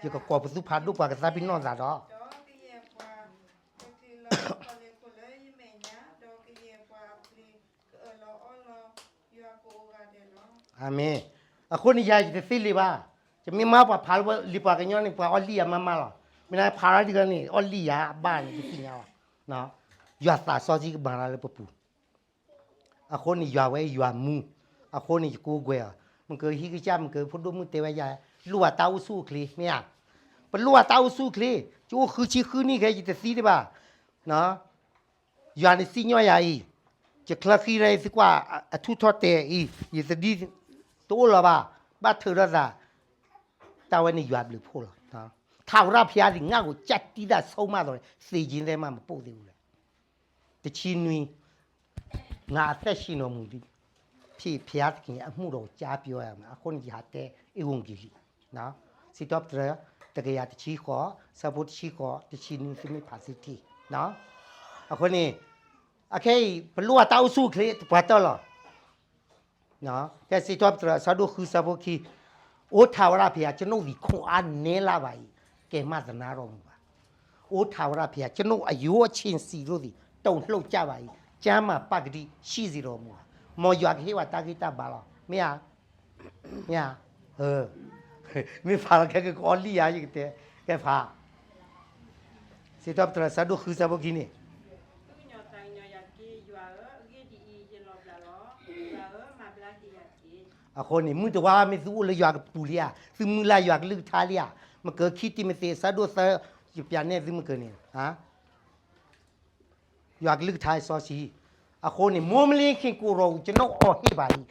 ယကကိးပသူဖးဒိၣ်ပှၤကသးပ့ၤနီၣ်သးဒီး ဒီးကယဲၢ်ပှၤလၢပှၤလ့ၤခိၣ်လၢယမဲာ်ညါ, ဒီးကယဲၢ်ပှၤအပျ့ၤကအၢၣ်လီၤအီလီၤယွၤကိးဂၤဒဲးလီၤ. အၤမ့ၣ်. အဃိန့ၣ် ယၤယတသ့လံာ်ဘၣ်. ယမ့ၢ်မၤပှၤဖးလၢလံာ်ပှၤကညီန့ၣ် ပှၤအီၣ်လံာ်ယၤမးမးလီၤ. မ့ၢ်နဖးရၣ်ဒ်ကန့ၣ် အီၣ်လံာ်ယၤဘၣ်န့ၣ် တသ့ၣ်ညါဘၣ်. ယွၤသးစီဆှံကမၤတၢ်လၢပပူၤ အဃိန့ၣ် ယွၤဝဲယွၤမူ, အဃိန့ၣ် ယကိးကွဲၤအီၤ, မ့ၢ်ကဟံၣ်ကစၢ် မ့ၢ်ကဖိဒိၣ်မုၣ်တဲဝဲယၤ, လိၣ်ဘၣ်တၢ်အိၣ်ဆူၣ်အိၣ်ချ့ မ့ၢ်ဧါ. ပလိၣ်ဘၣ်တၢ်အိၣ်ဆူၣ်အိၣ်ချ့, ယအိၣ်ဃုဆံဃုနံၣ်ခဲ ယတသံတဘၣ်. ယွၤန့ၣ်စံၣ်ညီၣ်ယၤအံၤ, ယချၢဃံရၢ်အံၤ သံကွၢ်အထူၣ်ထီၣ်တဲာ်အံၤ ယသဒံတအိၣ်လၢၤဘၣ်, ဘၣ်ထုးထီၣ်သး, တၢ်ဝဲန့ၣ်ယွၤဘျုးဖှိၣ်လီၤ. ထာဝရဘုရားသည် ငါ့ကို ကြပ်တည်းသတ် ဆုံးမသော်လည်း သေခြင်းတည်းမှ မပို့သေးဘူး. တဆံနွံ, ငါအသက်ရှင်တော်မူသည်ဖြစ် ဘုရားသခင်ရဲ့အမှုတော်ကို ကြားပြောရမည်. အဃိန့ၣ် ယဟးတဲ ဧဝံဂေလိ စံးထီၣ်ပတြၢၤ တကယၤတဆံဃိး, ဆၢဖိတဆံဃိး, တဆံနွံ သုမ့ၢ်ဖးသုထံၣ်. အဃိန့ၣ် အခဲအံၤ ပလိၣ်ဘၣ်တၢ်အိၣ်ဆူၣ်အိၣ်ချ့ ပှၤတၢၢ်လီၤ. ကဲ စံးထီၣ်ပတြၢၤ အဆၢဒိၣ်ဃု ဆၢဖိခံ, အိ ထာဝရဘုရား, ကျွန်ုပ်သည် ခွန်အားနည်းလှပါ၏, ကယ်မသနားတော်မူပါ. အိ ထာဝရဘုရား, ကျွန်ုပ်အရိုးအဆံးဆံးတို့သည် တုန်လှုပ်ကြပါ၏, ကျန်းမာပကတိရှိစေတော်မူပါ. မ်ယွၤကဟ့ၣ်ဝဲတၢ်ဂံၢ်တၢ်ဘါလီၤ. မ့ၢ်ဧါ, မ့ၢ်ဧါ, မ့ၢ်ဖးလီၤခဲကကအီၣ်လံာ်ဧါ ယကတဲ, ကဲဖး စံးထီၣ်ပတြၢၤ ဆၢဒိၣ်ဃု ဆၢဖိခံန့ၣ်, အဃိန့ၣ် မုၢ်တဝါမ့ၢ်သုအိၣ်လၢယွၤကပူၤလံဧါ, သုမုၢ်လၢ်ယွၤကလုၢ်ကထါလံဧါ, မ့ၢ်ကခံတံၤမသ့း ဆၢဒိၣ်သၢ ယပျးနဲၣ်သုမ့ၢ်ကန့ၣ် ယွၤကလုၢ်ကထါစီဆှံ, အဃိန့ၣ် မိုဃ်းမလင်းခင်ကိုယ်တော်ကို ကျွန်ုပ်အော်ဟစ်ပါ၏,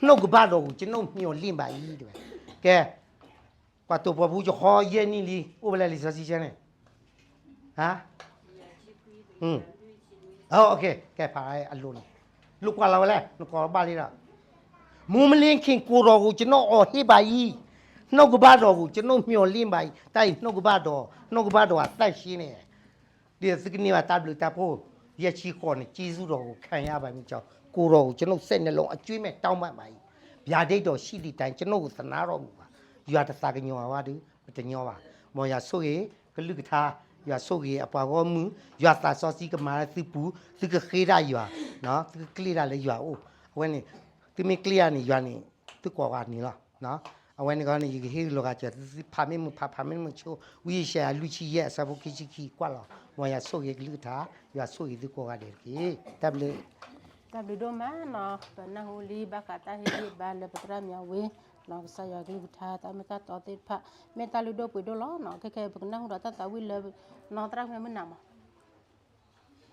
နှုတ်ကပတ်တော်ကို ကျွန်ုပ်မျှော်လင့်ပါ၏, တဲဝဲ, ကဲ, ကွၢ်တိာ်ပီၣ်ဖူ ယဟီယဲၢ်နံၣ်လံ အိၣ်ဝဲလၢလံာ်စီဆှံဆၢန့ၣ်, ဟါ, ကဲဖးအလိၤန့ၣ်, လိၣ်ကွၢ်လီၤဝဲလဲၣ် နကိးဘၣ်လံဒီး, မိုဃ်းမလင်းခင်ကိုယ်တော်ကို ကျွန်ုပ်အော်ဟစ်ပါ၏, နှုတ်ကပတ်တော်ကို ကျွန်ုပ်မျှော်လင့်ပါ၏, တၢ်အံၤ နှုတ်ကပတ်တော်, နှုတ်ကပတ်တော်အသန့်ရှင်းတယ်. ဒီးသုကန့ၢ်ဘၣ်တၢ်ဘျုးတၢ်ဖှိၣ်, ယဲၢ်ဆံဃိးန့ၣ် ကျေးဇူးတော်ကို ခံရပါမည်ကြောင့် ကိုယ်တော်ကို ကျွန်ုပ်စိတ်နှလုံးအကြွင်းမဲ့တောင်းပန်ပါ၏, ဗျာဒိတ်တော်ရှိသည့်တိုင် ကျွန်ုပ်ကို သနားတော်မူပါ. ယွၤတသးကညီၤဘၣ်ဒီး ပတညီဘၣ်. မ်ယွၤဆိၣ်ဂ့ၤ ကလုၢ်ကထါ, ယွၤဆိၣ်ဂ့ၤအပှၤဂီၢ်မုၢ်, ယွၤသးစီဆှံကမၤလၢသုပူၤ, သုကဃ့ဒၣ်ယွၤ, သုကကျ့ဒၣ်လၢယွၤအိၣ်, အဝဲန့ၣ်, သုမ့ၢ်ကျ့ဒၣ်န့ၣ် ယွၤန့ၣ်, သုကိးဂၤန့ၣ်လီၤ. အဝဲန့ၣ်ဂီၢ်န့ၣ် ယကဟ့ၣ်လီၤဂာ်စၢၤသု ဖးမ့ၢ်မုာ်ဖး ဖးမ့ၢ်မုာ်ဆိ, ဝံယၡါယၤလွံၢ်ဆံယဲၢ်အဆၢဖိခံဆံခံကွၢ်လီၤ, မ်ယွၤဆိၣ်ဂ့ၤကလုၢ်ကထါ, ယွၤဆိၣ်ဂ့ၤသုကိးဂၤဒဲးတက့ၢ်. တၢ်ဘျုး တၢ်ဘျုးဒိၣ်မးနီၤ, ပနၢ်ဟူလံဘၣ်ဃးတၢ်ဟ့ၣ်ဂံၢ်ဘါလၢပသရၣ်မၠၤဝ့, ကစၢ်ယွၤကလုၢ်ကထါ တၢ်မ့ၢ်တၢ်တီသ့ၣ်တဖၣ်, မ့ၢ်တၢ်လုၢ်ဒိၣ်ပှ့ၤဒိၣ်လီၤနီၤ. ခဲကဲ ပကနၢ်ဟူဒီးတၢ်သးဝံၣ်လၢ နီၢ်သရၣ်မုၣ်မုၢ်နၤမး,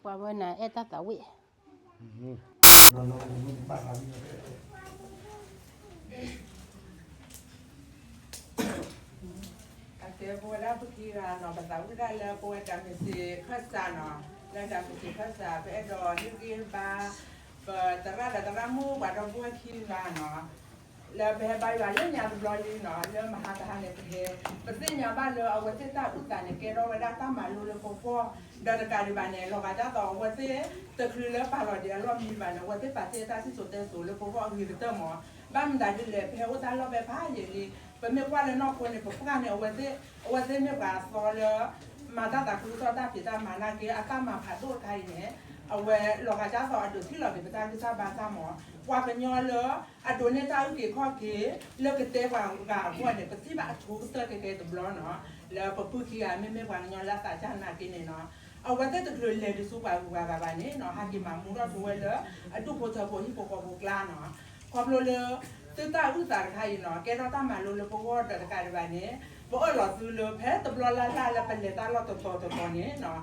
ပှၤဝဲနၤအဲၣ်တၢ်သးဝံၣ် အကဲ ပဝဲဒၣ်ပခံဂၤနီၤ ပသးဝံၣ်ဒၣ်လၢပဝဲဒၣ်မ့ၢ်စ့ၢ်ခၢၣ်စးနီၤ, လၢဒၣ်မ့ၢ်စ့ၢ်ခၢၣ်စး ပအဲၣ်ဒိးဟ့ၣ်ဂံၢ်ဘါ ပသရၣ်ဒီးသရၣ်မုၣ်ပှၤဒီပုၢ်ဝဲၢ်ခံဂၤနီၤ, လၢပဟဲဘါယွၤလၢညါတဘျီလံနီၤ လၢမဟါတဟါန့ၣ်ပဟဲ, ပသ့ၣ်ညါဘၣ်လၢအဝဲသ့ၣ်တၢ်အုၣ်သးန့ၣ် ကဲထီၣ်ဝဲဒၣ်တၢ်မၤလိလၢပဂီၢ်, ဒီးတကးဒံးဘၣ်န့ၣ် လီၤဂာ်ဒ်သိးအဝဲသ့ၣ် တချုးလၢပာ်လီၤဒံးအလီၢ်မံဘၣ်န့ၣ် အဝဲသ့ၣ်ပာ်တ့ၢ်တၢ်စံၣ်စိၤတဲစိၤလၢပဂီၢ်အဂ့ၤကတၢၢ်မး, ဘၣ်မနုၤဒ်လဲၣ် ပဟဲအိၣ်တၢ်လီၢ်ဘဲဖးယံာ်လံ, ပမ့ၢ်ကွၢ်လၢနီၢ်ခိန့ၣ် ပပှၢ်န့ၣ် အဝဲသ့ၣ်, အဝဲသ့ၣ်မ့ၢ်ပှၤအသီလၢ မၤတၢ်သးခုကစီၣ်တၢ်ဖံးတၢ်မၤနာ်က့ အတၢ်မၤဖးဒိၣ်တခါအံၤန့ၣ်, အဝဲလီၤဂာ်ဒ်သိးအဒုးထံၣ်လီၤက့ၤပတၢ်ဂံၢ်တၢ်ဘါတၢ်မး, ပှၤကညီလၢ အဒိးန့ၢ်တၢ်အုၣ်က့ၤခီၣ်က့ၤ လၢကတဲပှၤဂၤအဂီၢ်န့ၣ် ပထံၣ်ဘၣ်အဆိကတၢၢ်ကဲကဲတဘျီနီၤ, လၢပပုၢ်ခံဂၤမ့မ့ၢ်ပှၤကညီလၢအသးစၢ်နာ်က့န့ၣ်နီၤ, အဝဲသ့ၣ်တချုးလဲၤဒုးဆူပှၤဂုၤပှၤဂၤဘၣ်န့ၣ်နီၤ ဟးက့ၤမၤမူထီၣ်ဆိဝဲလၢ အဒူၣ်ဖိထၢဖိဟံၣ်ဖိဃီဖိကျါနီၤ, ခီဖျိလၢ သုတၢ်အုၣ်သးတခါအံၤနီၤ ကဲထီၣ်တၢ်မၤလိလၢပဂီၢ်ဒီးတကးဒံးဘၣ်န့ၣ်, ပအၢၣ်လီၤသုလၢဖဲတဘျီလၢ်လၢ်လၢပလဲၤတၢ်လီၢ်တတီၤတတီၤန့ၣ်နီၤ,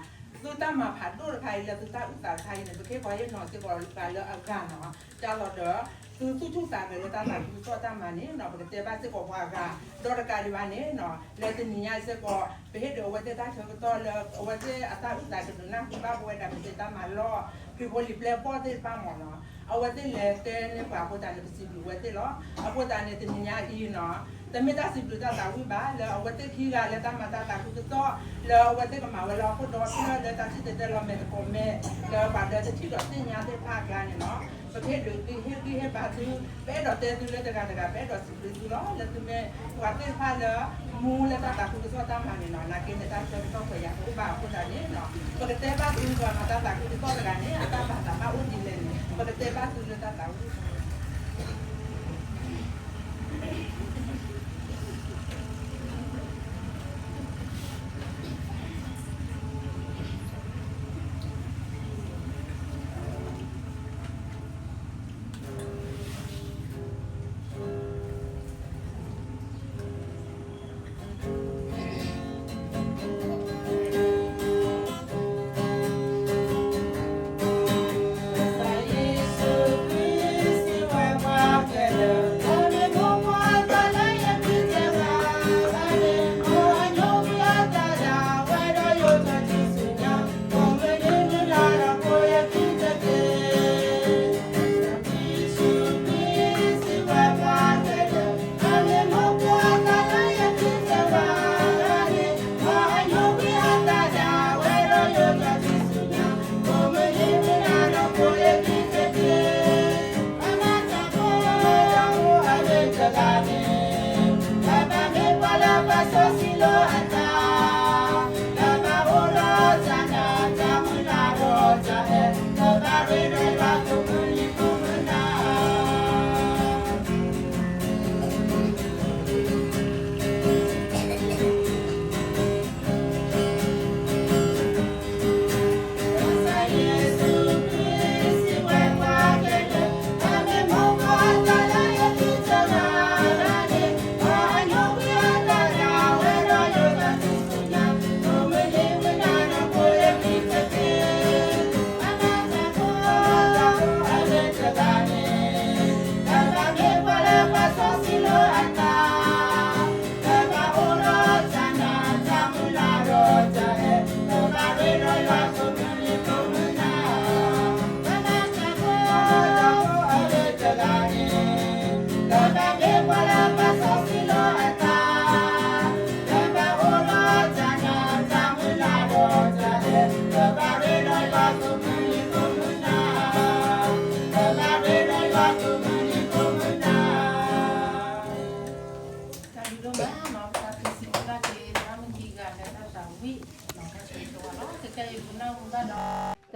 သုတၢ်မၤဖးဒိၣ်တခါအံၤလၢသုတၢ်အုၣ်သးတခါအံၤန့ၣ် ပကဟ့ၣ်ပှၤဟ့ၣ်နီၤစ့ၢ်ကီးပှၤလၢအဂၤနီၤ, ဒ်သိးဒီး သုသူၣ်ဆူၣ်သးဂဲၤလၢတၢ်သးခုကစီၣ်တၢ်မၤန့ၣ်နီၤ ပကတဲဘၣ်စ့ၢ်ကီးပှၤဂၤ, ဒီးတကးဒံးဘၣ်န့ၣ်နီၤ လၢတနံၤညါအံၤစ့ၢ်ကီး ပဟ့ၣ်ဒုးအဝဲသ့ၣ်တၢ်ဆၢကတီၢ်လၢ အဝဲသ့ၣ်အတၢ်အုၣ်သးကဒုးနၢ်ဟူဘၣ်ပဝဲဒၣ်မ့ၢ်စ့ၢ်တၢ်မၤလီၢ် ခရံာ်ဖိလံၤပျဲၢ်ဘီၣ်သ့ၣ်တဖၣ်မးနီၤ, အဝဲသ့ၣ်လဲၤတဲန့ၢ်ပှၤအဃိသတးန့ၣ် ပစံးဘျုးအဝဲသ့ၣ်လီၤ. အဃိသတးန့ၣ် တနံၤညါအံၤနီၤ တမ့ၢ်တၢ်စံးဘျုးတၢ်သးဝံၣ်ဘၣ် လၢအဝဲသ့ၣ်ခံဂၤလၢတၢ်မၤတၢ်သးခုကစီၣ် လၢအဝဲသ့ၣ်ကမၤဝဲလၢဟီၣ်ခိၣ်ဒီဖျၢၣ်လၢတၢ်စံၣ်တဲၤတဲလီၤမဲာ်သကိးမဲာ် လၢပှၤဒီးတထံၣ်ဒီးသ့ၣ်ညါသ့ၣ်တဖၣ်အကျါန့ၣ်နီၤ, ပကဟ့ၣ်ဒုးဟ့ၣ်ဂံၢ်ဟ့ၣ်ဘါသု, ပအဲၣ်ဒိးတဲသုလၢတဂၤတဂၤ ပအဲၣ်ဒိးစံးဘျုးသုလီၤ လၢသုမ့ၢ်ပှၤသ့ၣ်တဖၣ်လၢ မူလၢတၢ်သးခုကစီၣ်တၢ်မၤန့ၣ်နီၤ နာ်က့န့ၣ်တၢ်ဆၢကတီၢ်ပှဲၤယၤကအိၣ်ဘၣ်အဃိသတးန့ၣ်နီၤ ပကတဲဘၣ်သုပှၤမၤတၢ်သးခုကစီၣ်တဂၤန့ၣ် အတၢ်ဘၣ်သးဘၣ်အိၣ်ဒ်လဲၣ်န့ၣ် ပကတဲဘၣ်သုလၢတၢ်သးဝံၣ်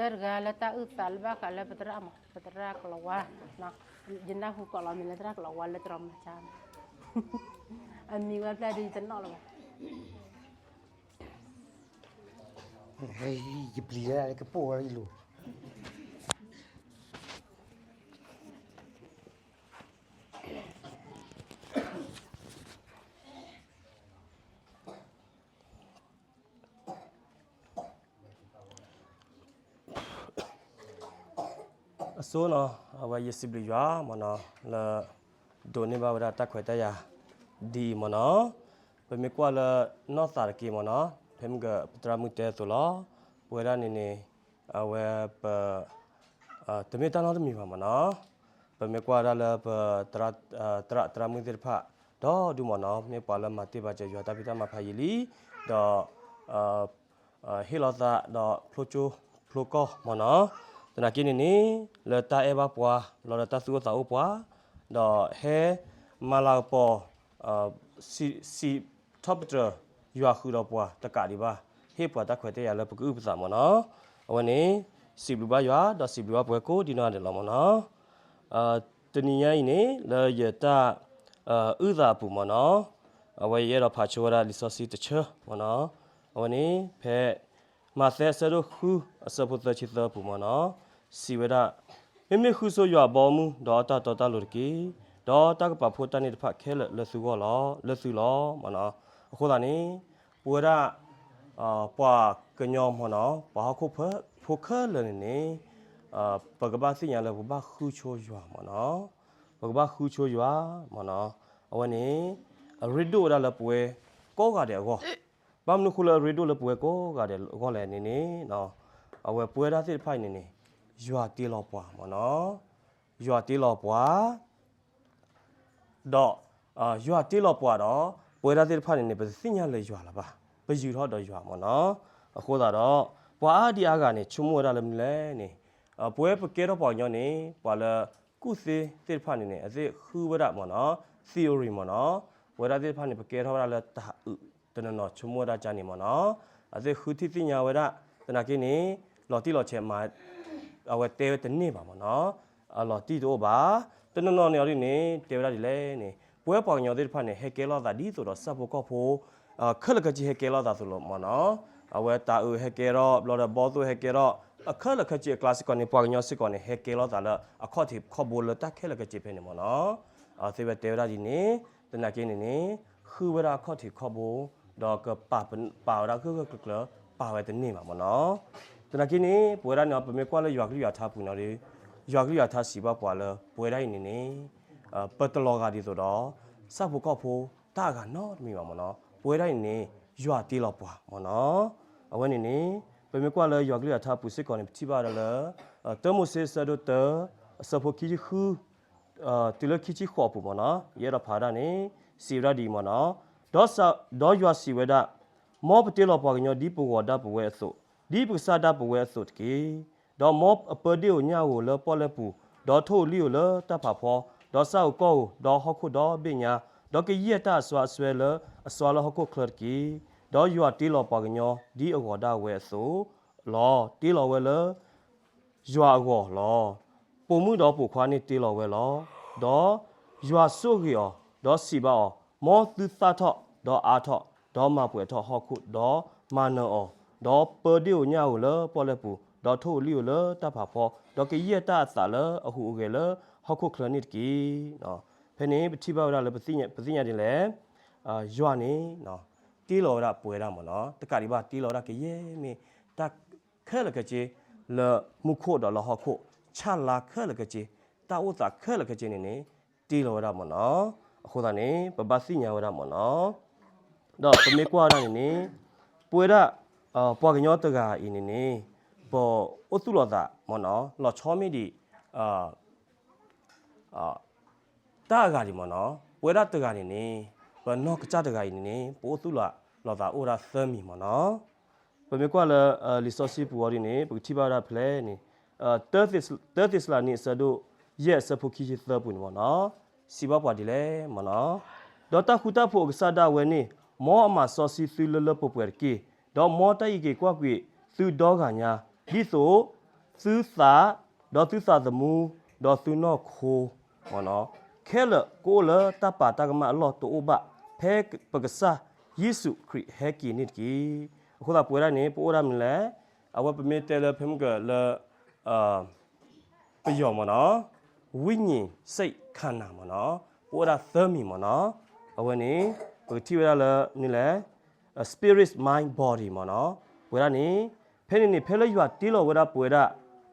တဂၤလၢတၢ်အုၣ်သးလၢဘၣ်ဃးလၢပသရၣ်မး, ပသရၣ်ကလီၤဝါ, ယနၢ်ဟူကိးလီၤမံၤလၢသရၣ်ကလီၤဝါလၢတရီမၤဆါ, အမံၤဝဲဖျါဒ်ယတနီၣ်လၢၤဘၣ်. ယပျံၤလၢကပိၢ်ဝဲယလိၤ အဆိနီၤ, အဝဲယစံးဘျုးယွၤမ့ၢ်နီၤ, လၢ ဒိးန့ၢ်ဘၣ်ဝဲဒၣ်တၢ်ခွဲးတၢ်ယာ် ဒ်အံၤမ့ၢ်နီၤ, ပမ့ၢ်ကွၢ်လၢနီၢ်သးတက့ၢ်မ့ၢ်နီၤ, ဖဲမုၢ်ဂီၤပသရၣ်မုၣ်တဲအသိးလီၤ, ပဝဲဒၣ်န့ၣ်န့ၣ်, အဝဲပ တမ့ၢ်တၢ်နီတမံၤဘၣ်မ့ၢ်နီၤ, ပမ့ၢ်ကွၢ်ဒၣ်လၢပ သရၣ်သရၣ်မုၣ်သ့ၣ်တဖၣ် ဒီဒူၣ်မ့ၢ်နီၤ, မ့ၢ်ပှၤလၢမၤတ့ၢ်ဘၣ်စၢၤယွၤတၢ်ဖံးတၢ်မၤဖးယံာ်လံ, ဒီး ဟ့ၣ်လီၤသးဒီးဖျိကၠိဖျိကီၢ်မ့ၢ်နီၤ, သနာ်က့န့ၣ်န့ၣ် လၢတၢ်အဲၣ်ဘၣ်ပှၤ လီၤဒီးတၢ်သူၣ်အိၣ်သးအိၣ်ပှၤ, ဒီးဟဲမၤလၤကပီၤ စံးထီၣ်ပတြၢၤယွၤဃုာ်ဒီးပှၤတကးဒံးဘၣ်, ဟ့ၣ်ပှၤတၢ်ခွဲးတၢ်ယာ်လၢပကအုၣ်ပသးမ့ၢ်နီၤ, အဝဲန့ၣ် စံးဘျုးဘၣ်ယွၤ ဒီးစံးဘျုးဘၣ်ပဝဲကိးဒံနီၢ်ဂၤဒဲးလီၤမ့ၢ်နီၤ, တနံၤညါအံၤန့ၣ် လၢယတၢ် အုၣ်သးအပူၤမ့ၢ်နီၤ, အဝဲယအဲၣ်ဒိးဖးဆိဝဲဒၣ်လံာ်စီဆှံတဆၢမ့ၢ်နီၤ, အဝဲန့ၣ် ဖဲ မးသဲအဆၢဒိၣ်ဃု အဆၢဖိသၢဆံသၢအပူၤမ့ၢ်နီၤ, စံးဝဲဒၣ်, မ့မ့ၢ်ဃုဆိယွၤအဘီအမုၢ် ဒီးအတၢ်တီတၢ်လိၤတက့ၢ်, ဒီးတၢ်ကပာ်ဖှိၣ်တၢ်န့ၣ်တဖၣ်ခဲလၢာ်လၢသုဂီၢ်လီၤ, လၢသုလီၤမ့ၢ်နီၤ, အဃိသတးန့ၣ် ပဝဲဒၣ် ပှၤကညီမ့ၢ်နီၤ, ပှၤဟီၣ်ခိၣ်ဖိခဲလၢာ်န့ၣ်န့ၣ် ပကဘၣ်သ့ၣ်ညါလၢပကဘၣ်ဃုဆိယွၤမ့ၢ်နီၤ, ပကဘၣ်ဃုဆိယွၤမ့ၢ်နီၤ, အဝဲန့ၣ် အရ့ဒိၣ်ဝဲဒၣ်လၢပဝဲကိးဂၤဒဲးအဂီၢ်, ဘၣ်မနုၤအဃိလၢအရ့ဒိၣ်လၢပဝဲကိးဂၤဒဲးအဂီၢ်လဲၣ်န့ၣ်န့ၣ်, အဝဲပဝဲဒၣ်သ့ၣ်တဖၣ်အံၤန့ၣ်န့ၣ် ယွၤတ့လီၤပှၤမ့ၢ်နီၤ, ယွၤတ့လီၤပှၤ ဒီး ယွၤတ့လီၤပှၤဒီး ပဝဲဒၣ်သ့ၣ်တဖၣ်န့ၣ်န့ၣ် ပတသ့ၣ်ညါလၢယွၤလၢၤဘၣ်, ပယုၤထီၣ်ဒီးယွၤမ့ၢ်နီၤ, အဃိသတးဒီး ပှၤအါဒံအါဂၤန့ၣ် ဆိကမိၣ်ဝဲဒၣ်လၢမနုၤလဲၣ်န့ၣ်, ပဝဲပကဲထီၣ်ပှၤကညီန့ၣ် ပှၤလၢကူၣ်သ့သ့ၣ်တဖၣ်န့ၣ်န့ၣ် အသ့ၣ်ဃုဝဲဒၣ်မ့ၢ်နီၤ, theory မ့ၢ်နီၤ, ပဝဲဒၣ်သ့ၣ်တဖၣ်န့ၣ် ပကဲထီၣ်ဝဲဒၣ်လၢတၢ်အုးတနီၤနီၤ ဆိကမိၣ်ဝဲဒၣ်ကန့ၣ်မ့ၢ်နီၤ, အသ့ၣ်ဃုထံၣ်သ့ၣ်ညါဝဲဒၣ်, သနာ်က့န့ၣ် လီၤတံၢ်လီၤဆဲးမး အဝဲတဲဝဲတန့ၢ်ဘၣ်မ့ၢ်နီၤ, အလီၤတံၢ်တအိၣ်ဘၣ်, တနီၤနီၤန့ၣ်အီၤဒ်န့ၣ် တဲဝဲဒၣ်ဒ်လဲၣ်န့ၣ် ပဝဲပှၤကညီသ့ၣ်တဖၣ်န့ၣ် ဟဲကဲလိာ်သးဒ်သိးဒီးဆၣ်ဖိကီၢ်ဖိ ခဲလၢာ်ခဲဆ့ဟဲကဲလိာ်သးသိးလီၤမ့ၢ်နီၤ, အဝဲတၢ်အုးဟဲကဲထီၣ် ဘျီဒီးဘီၣ်သိၣ်ဟဲကဲထီၣ် အခဲလၢာ်ခဲဆ့အကျါစ့ၢ်ကီးန့ၣ် ပှၤကညီစ့ၢ်ကီးန့ၣ် ဟဲကဲလိာ်သးလၢအခီၣ်ထံးခီၣ်ဘိလၢတၢ်ခဲလၢာ်ခဲဆ့ဖဲန့ၣ်မ့ၢ်နီၤ, သ့ဝဲတဲဝဲဒၣ်ဒ်န့ၣ်, သနာ်က့န့ၣ်န့ၣ် ဃုဝဲဒၣ်အခီၣ်ထံးခီၣ်ဘိ ဒီးကပာ်ဝဲဒၣ်ဂၢၢ်ဂၢၢ်ကျၢၤကျၢၤ ပာ်ဝဲတန့ၢ်ဘၣ်မ့ၢ်နီၤ, သနာ်က့န့ၣ် ပဝဲဒၣ်န့ၣ် ပမ့ၢ်ကွၢ်လၢယွၤကလုၢ်ယွၤထါပူၤန့ၣ်ဒီး ယွၤကလုၢ်ယွၤထါစံးဘၣ်ပှၤလၢ ပဝဲဒၣ်အံၤန့ၣ်န့ၣ် ပတလီၤဂာ်ဒ်သိးဒီး ဆၣ်ဖိကီၢ်ဖိတၢ်အဂၤနီတမံၤဘၣ်မ့ၢ်နီၤ, ပဝဲဒၣ်အံၤန့ၣ် ယွၤတ့လီၤပှၤမ့ၢ်နီၤ, အဝဲန့ၣ်န့ၣ် ပမ့ၢ်ကွၢ်လၢယွၤကလုၢ်ယွၤထါပူၤစ့ၢ်ကီးန့ၣ် ပထံၣ်ဘၣ်ဝဲဒၣ်လၢ တၢမိၤၡ့အဆၢဒိၣ်တၢ အဆၢဖိခံဆံဃု တုၤလၢခံဆံဃိးအပူၤမ့ၢ်နီၤ, ယအဲၣ်ဒိးဖးဝဲဒၣ်န့ၣ် စံးဝဲဒၣ်ဒ်အံၤမ့ၢ်နီၤ, ဒီးယွၤစံးဝဲဒၣ်, မ်ပတ့လီၤပှၤကညီဒ်ပဂီၤဒၣ်ပဝဲအသိး, ဒ်ပကစၢ်ဒၣ်ပဝဲအသိးတက့ၢ်. ဒီးမ်အပၢဒ့ၣ်ဧိၤညၣ်ဧိၤလၢပီၣ်လဲၣ်ပူၤ, ဒီးထိၣ်ဧိၤလံၣ်ဧိၤလၢတၢ်ဖးဖီ, ဒီးစၢ်ဧိၤကီၢ်ဧိၤ, ဒီးဟီၣ်ခိၣ်ဒီဘ့ၣ်ညါ, ဒီးကယဲၢ်တၢ်အစွါအစွဲလၢအစွါလၢဟီၣ်ခိၣ်ချၢတက့ၢ်. ဒီးယွၤတ့လီၤပှၤကညီဒ်အဂီၤဒၣ်ဝဲအသိးလီၤ. တ့လီၤဝဲလၢ ယွၤအဂီၢ်လီၤ. ပိာ်မုၣ်ဒီးပိာ်ခွါန့ၣ်တ့လီၤဝဲလီၤ. ဒီးယွၤဆိၣ်ဂ့ၤအီၤ, ဒီးစံးဘၣ်အီၤ, မ်သုသၣ်ထီၣ်, ဒီးအါထီၣ်, ဒီးမၤပှဲၤထီၣ်ဟီၣ်ခိၣ်, ဒီးမၤနၢၤအီၤ, ဒီးပၢဒ့ၣ်ဧိၤညၣ်ဧိၤလၢပီၣ်လဲၣ်ပူၤ, ဒီးထိၣ်ဧိၤလံၣ်ဧိၤလၢတၢ်ဖးဖီ, ဒီးကယဲၢ်တၢ်အသးလၢအဟူးအဂဲၤလၢဟီၣ်ခိၣ်ချၢန့ၣ်တက့ၢ်. ဖဲန့ၣ်ပထံၣ်ဘၣ်ဝဲဒၣ်လၢပသ့ၣ်ညါဒ်လဲၣ်, ယွၤန့ၣ် တ့လီၤဝဲဒၣ်ပဝဲဒၣ်မ့ၢ်နီၤ, တကးဒံးဘၣ်တ့လီၤဝဲဒၣ်ကယဲၢ်မ့ၢ်တၢ်ခဲလၢာ်ခဲဆ့ လၢမူခိၣ်ဒီးလၢဟီၣ်ခိၣ်, ဆၣ်လါခဲလၢာ်ခဲဆ့, တၢ်အိၣ်သးခဲလၢာ်ခဲဆ့န့ၣ်န့ၣ် တ့လီၤဝဲဒၣ်မ့ၢ်နီၤ. အဃိသတးန့ၣ် ပဘၣ်သ့ၣ်ညါဝဲဒၣ်မ့ၢ်နီၤ. ဒီးပမ့ၢ်ကွၢ်ဝဲဒၣ်န့ၣ်န့ၣ် ပဝဲဒၣ် ပှၤကညီတဂၤအံၤန့ၣ်န့ၣ် ပအိၣ်သူၣ်လီၤသးမ့ၢ်နီၤ လီၤဆီမ့ၢ်ဒံး တၢ်အဂၤဒံးမ့ၢ်နီၤ, ပဝဲဒၣ်တဂၤန့ၣ်န့ၣ် ပနီၢ်ကစၢ်တဂၤအံၤန့ၣ်န့ၣ် ပအိၣ်သူၣ်လီၤသးအိၣ်ဝဲဒၣ်သၢမံၤမ့ၢ်နီၤ. ပမ့ၢ်ကွၢ်လၢ လံာ်စီဆှံပူၤအီၤဒ်န့ၣ် ပကထံၣ်ဘၣ်ဝဲဒၣ်ဖဲလဲၣ်န့ၣ် တၢသ့းစလၤနံ အဆၢဒိၣ်ယဲၢ် အဆၢဖိခံဆံသၢပူၤန့ၣ်မ့ၢ်နီၤ, စံးဘၣ်ပှၤဒ်လဲၣ်မ့ၢ်နီၤ, ဒီးတၢ်ဃူတၢ်ဖိးအကစၢ်ဒၣ်ဝဲန့ၣ် မ်အမၤစီဆှံသုလၢလၢပှဲၤပှဲၤတက့ၢ်. ဒီးမ်တၢ်အံးက့ၤကွၢ်က့ၤသုဒီဂၤညါ ဒ်သိး သုသး, ဒီးသုသးသမူ, ဒီးသုနီၢ်ခိ, မ့ၢ်နီၤ, ခဲလၢာ်ကအိၣ်လၢတၢ်ပာ်တၢ်ကမၣ်အလီၢ်တအိၣ်ဘၣ် ဖဲပကစၢ်ယ့ၣ်ၡူးခရံာ်ဟဲက့ၤန့ၣ်တက့ၢ်. အဃိသတးပဝဲဒၣ်န့ၣ် ပအိၣ်ဒၣ်မနုၤလဲၣ်, အဝဲပမ့ၢ်တဲလၢဖဲမုၢ်ကၢၢ်လၢ ပယီၤမ့ၢ်နီၤ, ဝိညာဉ်စိတ်ခန္ဓာ မ့ၢ်နီၤ, ပအိၣ်ဒၣ်သၢမံၤမ့ၢ်နီၤ, အဝဲန့ၣ် ပကထံၣ်ဝဲဒၣ်လၢနုၤလဲၣ်, spirit mind body မ့ၢ်နီၤ, ပဝဲဒၣ်န့ၣ်, ဖဲန့ၣ်န့ၣ် ဖဲလၢယွၤတ့လီၤဝဲဒၣ်ပဝဲဒၣ်,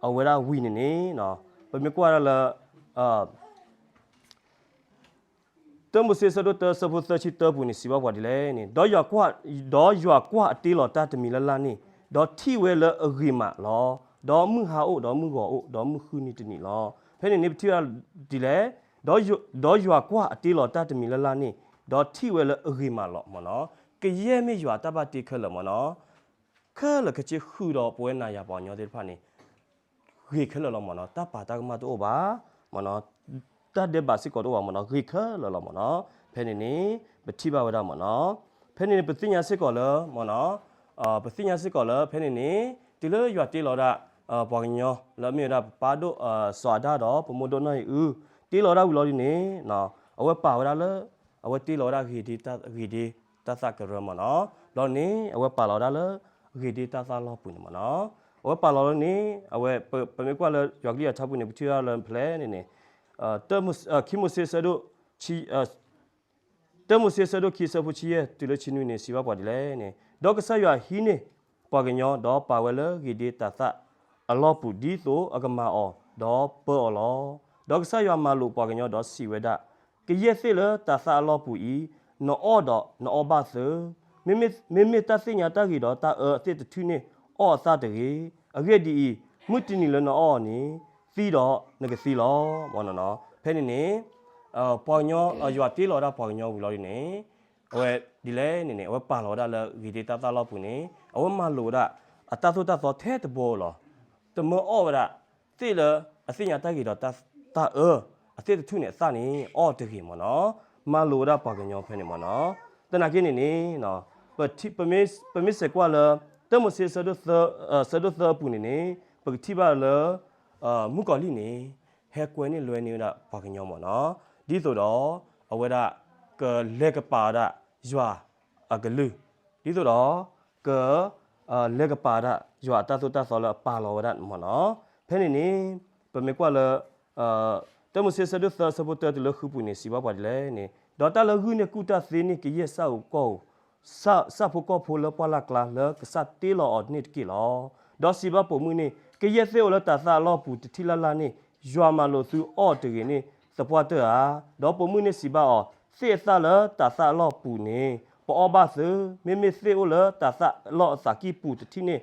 အဝဲဒၣ်ဝံၤန့ၣ်န့ၣ်, ပမ့ၢ်ကွၢ်ဒၣ်လၢ တၢမိၤၡ့ဆၢဒိၣ်တၢဆၢဖိသၢဆံတၢပူၤန့ၣ် စံးဘၣ်ပှၤဒ်လဲၣ်န့ၣ်, ဒီးယွၤကွၢ်အတ့လီၤတၢ်တမံၤလၢ်လၢ်န့ၣ်, ဒီးထံၣ်ဝဲလၢအဂ့ၤမးလီၤ. ဒီးမုၢ်ဟါအိၣ်, ဒီးမုၢ်ဂီၤအိၣ်, ဒီးမုၢ်ဃုနံၤတနံၤလီၤ. ဖဲန့ၣ်န့ၣ် ပထံၣ်ဝဲဒၣ်ဒ်လဲၣ်, ဒီးယွၤကွၢ်အတ့လီၤတၢ်တမံၤလၢ်လၢ်န့ၣ်, ဒီးထံၣ်ဝဲလၢအဂ့ၤမးလီၤ မ့ၢ်နီၤ. ကယဲၢ်မ့ၢ်ယွၤတၢ်ဘၣ်တ့ခဲလၢာ် မ့ၢ်နီၤ. ခဲလၢာ်ခဲဆ့ဃုာ်ဒီးပဝဲနၤယၤပှၤကညီသ့ၣ်တဖၣ်န့ၣ် ဂ့ၤခဲလၢာ်လီၤ မ့ၢ်နီၤ. တၢ်ပာ်တၢ်ကမၣ်တအိၣ်ဘၣ် မ့ၢ်နီၤ, တၢ်ဒဲးဘးစ့ၢ်ကီးတအိၣ်ဘၣ် မ့ၢ်နီၤ, ဂ့ၤခဲလၢာ်လီၤ မ့ၢ်နီၤ. ဖဲန့ၣ်န့ၣ် ပထံၣ်ဘၣ်ဝဲဒၣ် မ့ၢ်နီၤ. ဖဲန့ၣ်န့ၣ် ပသ့ၣ်ညါစ့ၢ်ကီးလၢ မ့ၢ်နီၤ, ပသ့ၣ်ညါစ့ၢ်ကီးလၢ ဖဲန့ၣ်န့ၣ် တုၤလၢယွၤတ့လီၤဒၣ် ပှၤကညီလၢအမ့ၢ်ဝဲဒၣ်ပပၢ်ဒိၣ်စီၤအၤဒၣ်ဒီး ပမိၢ်ဒိၣ်နီၢ်အံၤအု, တ့လီၤဒၣ်ဝံၤလီၤဒ်န့ၣ် အဝဲပာ်ဝဲဒၣ်လၢ အဝဲတ့လီၤဝဲဒၣ် ဂ့ၤဒ့တၢ်သၣ်ကရၢ မ့ၢ်နီၤ. ဒီးန့ၣ် အဝဲပာ်လီၤဝဲဒၣ်လၢ ဂ့ၤဒ့တၢ်သၣ်လီၢ်ပူၤန့ၣ် မ့ၢ်နီၤ. အဝဲပာ်လီၤလၢန့ၣ် အဝဲ ပမ့ၢ်ကွၢ်လၢယွၤကလုၢ်အထါပူၤန့ၣ် ပထံၣ်ဝဲဒၣ်လၢဖဲလဲၣ်န့ၣ်န့ၣ် ခံမိၤၡ့ဆၢဒိၣ် တၢမိၤၡ့ဆၢဒိၣ်ခံဆၢဖိဆံယဲၢ် တုၤလၢဆံနွံန့ၣ် စံးဘၣ်ပှၤဒ်လဲၣ်န့ၣ်, ဒီးကစၢ်ယွၤဟံးန့ၢ်ပှၤကညီ ဒီးပာ်ဝဲလၢဂ့ၤဒ့တၢ်သၣ်အလီၢ်ပူၤ ဒ်သိးအကမၤအီၤ ဒီးပၢအီၤလီၤ. ဒီးကစၢ်ယွၤမၤလိာ်ပှၤကညီ ဒီးစံးဝဲဒၣ်, ကယဲၢ်သ့ၣ်လၢတၢ်သၣ်အလီၢ်ပူၤအံၤ, နအီၣ်ဒီးနအီၣ်ဘၣ်သၢ, မ့မ့ၢ်တၢ်သ့ၣ်ညါတၢ်ဂ့ၤဒီးတၢ်အၢအသ့ၣ်တထူၣ်န့ၣ် အီၣ်အသၣ်တဂ့ၤ. အဂ့ၢ်ဒ်အံၤ, မုၢ်တနံၤလၢနအီၣ်အီၤန့ၣ် သံဒီးနကသံလီၤ. ဖဲန့ၣ်န့ၣ် ပှၤကညီ ယွၤတ့လီၤဝဲဒၣ်ပှၤကညီဝံၤလီၤဒ်န့ၣ် အဝဲဒ်လဲၣ်န့ၣ်န့ၣ် အဝဲပာ်လီၤဝဲဒၣ်လၢဂ့ၤဒ့တၢ်သၣ်လီၢ်ပူၤန့ၣ် အဝဲမၤလိာ်ဝဲဒၣ် အတၢ်သိၣ်တၢ်သီထဲတဘိလီၤ. တမၢအီၣ်ဝဲဒၣ် သ့ၣ်လၢအသ့ၣ်ညါတၢ်ဂ့ၤဒီးတၢ်အၢ အသ့ၣ်တထူၣ်န့ၣ်အသၣ်န့ၣ် အီၣ်တဂ့ၤ မ့ၢ်နီၤ. မၤလိာ်ဝဲဒၣ်ပှၤကညီဖဲန့ၣ် မ့ၢ်နီၤ. သနာ်က့န့ၣ်န့ၣ် ပမ့ၢ်စဲးကွၢ်လၢ တၢမိၤၡ့ ဆၢဒိၣ်သၢအပူၤန့ၣ်န့ၣ် ပကထံၣ်ဘၣ်လၢ မုၣ်ကီၤလံၢ်န့ၣ် ဟဲကွဲန့ၢ်လွဲန့ၢ်ဝဲဒၣ်ပှၤကညီ မ့ၢ်နီၤ. ဒ်သိးဒီး အဝဲဒၣ် ကလဲၤကပာ်ဝဲဒၣ်ယွၤအကလုၢ်, ဒ်သိးဒီး က လဲၤကပာ်ဝဲဒၣ်ယွၤအတၢ်သိၣ်တၢ်သီလၢအပာ်လီၤဝဲဒၣ် မ့ၢ်နီၤ. ဖဲန့ၣ်န့ၣ် ပမ့ၢ်ကွၢ်လၢ တၢမိၤၡ့ ဆၢဒိၣ်သၢ ဆၢဖိတၢတုၤလၢဃုပူၤန့ၣ် စံးဘၣ်ပှၤဒ်လဲၣ်န့ၣ်, ဒီးတၢ်လၢဂုၢ်န့ၢ်ကူၣ်တၢ်သ့န့ၣ် ကယဲၢ်ဆၣ်ဖိကီၢ်ဖိလၢပှၢ်လၢ်ကျါ လၢကစၢ်တ့လီၤအီၤန့ၣ်တက့ၢ်လီၤ. ဒီးစံးဘၣ်ပိာ်မုၣ်န့ၣ်, ကယဲၢ်သ့ၣ်အိၣ်လၢတၢ်သၣ်အလီၢ်ပူၤတထံၣ်လၢ်လၢ်န့ၣ် ယွၤမၤလိာ်သုအီၣ်တဂ့ၤန့ၣ် သပှၢ်တၢၢ်ဧါ. ဒီးပိာ်မုၣ်န့ၣ်စံးဘၣ်အီၤ, သ့ၣ်အသၣ်လၢတၢ်သၣ်အလီၢ်ပူၤန့ၣ် ပအီၣ်ဘၣ်သၢ, မ့မ့ၢ်သ့ၣ်အိၣ်လၢတၢ်သၣ်အလီၢ်အသးကံၢ်ပူၤတထံၣ်န့ၣ်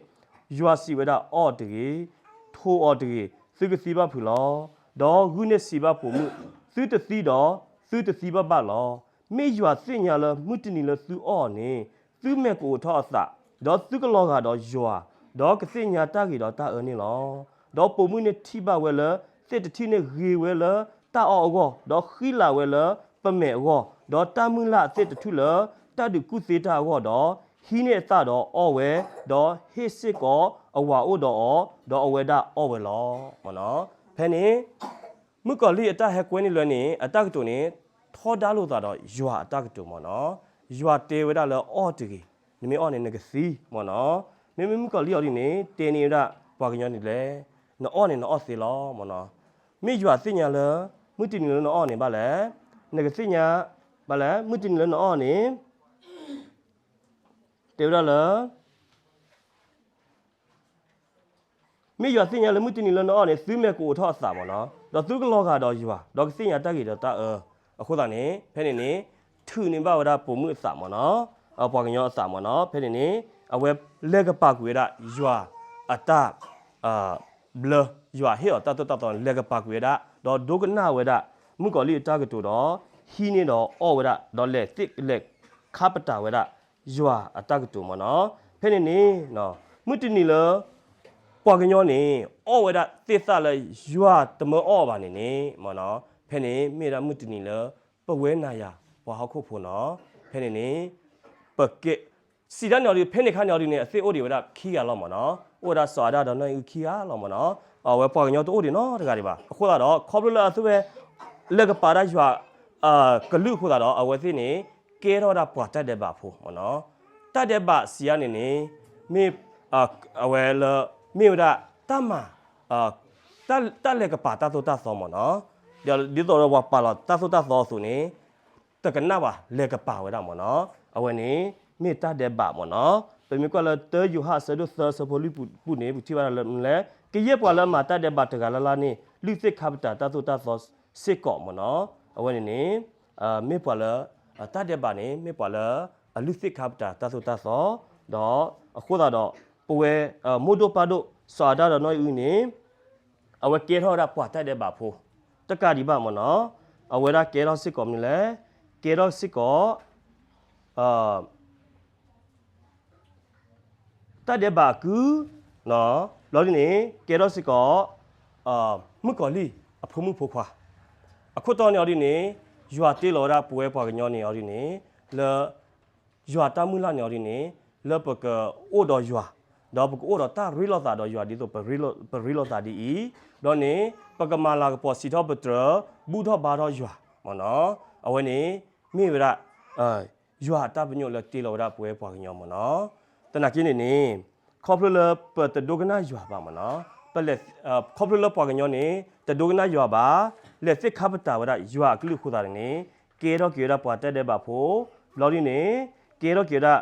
ယွၤစံးဝဲဒၣ်အီၣ်တဂ့ၤ, ထိးအီၤတဂ့ၤ, သုကသံဘၣ်ဖုးလီၤ. ဒီးဂုၢ်န့ၣ်စံးဘၣ်ပိာ်မုၣ်, သုတသံဒီး သုတသံဘၣ်ဘၣ်လီၤ. မ့ၢ်ယွၤသ့ၣ်ညါလၢမုၢ်တနံၤလၢသုအီၣ်အီၤန့ၣ် သုမဲာ်ကအိးထီၣ်အသး, ဒီးသုကလီၤဂာ်ဒီးယွၤ, ဒီးကသ့ၣ်ညါတၢ်ဂ့ၤဒီးတၢ်အၢန့ၣ်လီၤ. ဒီးပိာ်မုၣ်န့ၣ်ထံၣ်ဘၣ်ဝဲလၢ သ့ၣ်တထံၣ်န့ၣ်ဂ့ၤဝဲလၢတၢ်အီၣ်အဂီၢ်, ဒီးဃံလၤဝဲလၢပမဲာ်အဂီၢ်, ဒီးတၢ်မုၢ်လၢ်အသ့ၣ်တထူၣ်လၢတၢ်ဒုးကူၣ်သ့တၢ်အဂီၢ်ဒီး ဟံးန့ၢ်အသၣ်ဒီးအီၣ်ဝဲ, ဒီးဟ့ၣ်စ့ၢ်ကီးအဝၤအိၣ်ဒီးအီၤ, ဒီးအဝဲဒၣ်အီၣ်ဝဲလီၤ. ဖဲန့ၣ် မုၣ်ကီၤလံၢ်အတၢ်ဟဲကွဲန့ၢ်လွဲန့ၣ် အတၢ်ကတိၤန့ၣ် ထီဒါလိာ်သးဒီးယွၤအတၢ်ကတိၤ မ့ၢ်နီၤ. ယွၤတဲဝဲဒၣ်လၢအီၣ်တဂ့ၤ, နမ့ၢ်အီၣ်န့ၣ်နကသံ မ့ၢ်နီၤ. မ့မ့ၢ်မုၣ်ကီၤလံၢ်အီၤဒ်န့ၣ် တဲန့ၢ်ဝဲဒၣ်ပှၤကညီန့ၣ်လဲၣ်, နအီၣ်န့ၣ်နအီၣ်သ့လီၤ မ့ၢ်နီၤ. မ့ၢ်ယွၤသ့ၣ်ညါလၢ မုၢ်တနံၤလၢနအီၣ်န့ၣ်ဘၣ်လဲၣ်, နကသ့ၣ်ညါ ဘၣ်လဲၣ်, မုၢ်တနံၤလၢနအီၣ်န့ၣ် တဲဝဲဒၣ်လၢ မ့ၢ်ယွၤသ့ၣ်ညါလၢမုၢ်တနံၤလၢနအီၣ်န့ၣ် သုမဲာ်ကအိးထီၣ်အသး မ့ၢ်နီၤ, ဒီးသုကလီၤဂာ်ဒီးယွၤ, ဒီးကသ့ၣ်ညါတၢ်ဂ့ၤဒီးတၢ်အၢ. အဃိသတးန့ၣ် ဖဲန့ၣ်န့ၣ် ထုးန့ၢ်ဘၣ်ဝဲဒၣ်ပိာ်မုၣ်အသး မ့ၢ်နီၤ, ပှၤကညီအသး မ့ၢ်နီၤ. ဖဲန့ၣ်န့ၣ် အဝဲလဲၤကပာ်ကွံာ်ဝဲဒၣ်ယွၤအတၢ် ဘျၢ, ယွၤဟ့ၣ်အီၤတၢ်သိၣ်တၢ်သီန့ၣ် လဲၤကပာ်ကွံာ်ဝဲဒၣ်, ဒီးဒိကနၣ်ဝဲဒၣ် မုၣ်ကီၤလံၢ်အတၢ်ကတိၤဒီး ဟံးန့ၢ်ဒီးအီၣ်ဝဲဒၣ်, ဒီးလဲၤသ့ၣ်လဲၤခါပတာ်ဝဲဒၣ် ယွၤအတၢ်ကတိၤ မ့ၢ်နီၤ. ဖဲန့ၣ်န့ၣ် မုၢ်တနံၤလၢ ပှၤကညီန့ၣ် အီၣ်ဝဲဒၣ်သ့ၣ်သၣ်လၢယွၤတမၢအီၣ်ဘၣ်န့ၣ်န့ၣ် မ့ၢ်နီၤ, ဖဲန့ၣ်မ့ၢ်ဝဲဒၣ်မုၢ်တနံၤလၢ ပဝဲနၤယၤ ပှၤဟီၣ်ခိၣ်ဖိနီၤ. ဖဲန့ၣ်န့ၣ် ပကဲ စံးဒၣ်န့ၣ်အီၤဒ် ဖဲန့ၣ်ခါန့ၣ်အီၤဒ်န့ၣ် အသ့ၣ်အိၣ်ဒံးဝဲဒၣ်ခံဂၤလီၤ မ့ၢ်နီၤ. အိၣ်ဝဲဒၣ်စီၤအၤဒၣ်ဒီးနီၢ်အံၣ်အုခံဂၤလီၤမ့ၢ်နီၤ. အဝဲပှၤကညီတအိၣ်ဒံးနီတဂၤဒံးဘၣ်. အဃိသတးဒီး ခီဖျိလၢအသုဝဲ လဲၤကပၤတၢ်ယွၤ ကလုၢ်အဃိသတးဒီး အဝဲသ့ၣ်န့ၣ် ကဲထီၣ်ဝဲဒၣ်ပှၤတၢ်ဒဲးဘးဖိမ့ၢ်နီၤ. တၢ်ဒဲးဘးစံးအါန့ၣ်န့ၣ် မ့ၢ် အဝဲလၢ မ့ၢ်ဝဲဒၣ်တၢ်မၤ တၢ်လဲၤကပၤတၢ်သိၣ်တၢ်သီမ့ၢ်နီၤ. ဒ်သိးဒီးပှၤပာ်လီၤတၢ်သိၣ်တၢ်သီအသိးန့ၣ် တကနၣ်ဘၣ် လဲၤကပၤဝဲဒၣ်မ့ၢ်နီၤ. အဝဲန့ၣ် မ့ၢ်တၢ်ဒဲးဘးမ့ၢ်နီၤ. ပမ့ၢ်ကွၢ်လၢ တၢယိၤဟၣ် အဆၢဒိၣ်သၢအဆၢဖိလွံၢ်ပူၤန့ၣ် ပထံၣ်ဘၣ်လၢမနုၤလဲၣ်, ကယဲၢ်ပှၤလၢအမၤတၢ်ဒဲးဘးတဂၤလၢ်လၢ်န့ၣ် လုၢ်သ့ၣ်ခါပတာ်တၢ်သိၣ်တၢ်သီစ့ၢ်ကီးမ့ၢ်နီၤ. အဝဲန့ၣ်န့ၣ် မ့ၢ်ပှၤလၢ တၢ်ဒဲးဘးန့ၣ် မ့ၢ်ပှၤလၢ အလုၢ်သ့ၣ်ခါပတာ်တၢ်သိၣ်တၢ်သီ, ဒီးအဃိသတးဒီး ပဝဲ မိၢ်ဒိၣ်ပၢ်ဒိၣ် စီၤအၤဒၣ်ဒီးနီၢ်အံၣ်အုန့ၣ် အဝဲကဲထီၣ်ဝဲဒၣ်ပှၤတၢ်ဒဲးဘးဖိ တကးဒံးဘၣ်မ့ၢ်နီၤ. အဝဲဒၣ်ကဲထီၣ်စ့ၢ်ကီးမနုၤလဲၣ်, ကဲထီၣ်စ့ၢ်ကီး တၢ်ဒဲးဘးအကုၢ်, ဘျီဒ်န့ၣ် ကဲထီၣ်စ့ၢ်ကီး မုၣ်ကီၤလံၢ်အဖိမုၣ်ဖိခွါ. အခိၣ်တီန့ၣ်အီၤဒ်န့ၣ် ယွၤတ့လီၤဝဲဒၣ်ပဝဲပှၤကညီန့ၣ်အီၤဒ်န့ၣ် လၢ ယွၤတၢ်မုၢ်လၢ်န့ၣ်အီၤဒ်န့ၣ် လၢပကအိၣ်ဒီးယွၤ, ဒီးပကအိၣ်ဒီးတၢ်ရ့လိာ်သးဒီးယွၤဒ်သိးပရ့လိာ်သးဒ်အံၤ, ဘျီန့ၣ် ပကမၤလၤကပီၤစံးထီၣ်ပတြၢၤ ဘူၣ်ထီၣ်ဘါထီၣ်ယွၤမ့ၢ်နီၤ. အဝဲန့ၣ် မ့ၢ်ဝဲဒၣ် ယွၤအတၢ်ပညိၣ်လၢတ့လီၤဝဲဒၣ်ပဝဲပှၤကညီမ့ၢ်နီၤ. သနာ်က့န့ၣ်န့ၣ် ခီဖျိလၢပတဒိကနၣ်ယွၤဘၣ်မ့ၢ်နီၤ, ပလဲၤ ခီဖျိလၢပှၤကညီန့ၣ် တဒိကနၣ်ယွၤဘၣ်, လဲၤသ့ၣ်ခါပတာ်ဝဲဒၣ်ယွၤအကလုၢ်အဃိသတးန့ၣ်န့ၣ် ကဲထီၣ်က့ၤဝဲဒၣ်ပှၤတၢ်ဒဲးဘးဖိ, ဘျီဒ်န့ၣ် ကဲထီၣ်က့ၤဝဲဒၣ်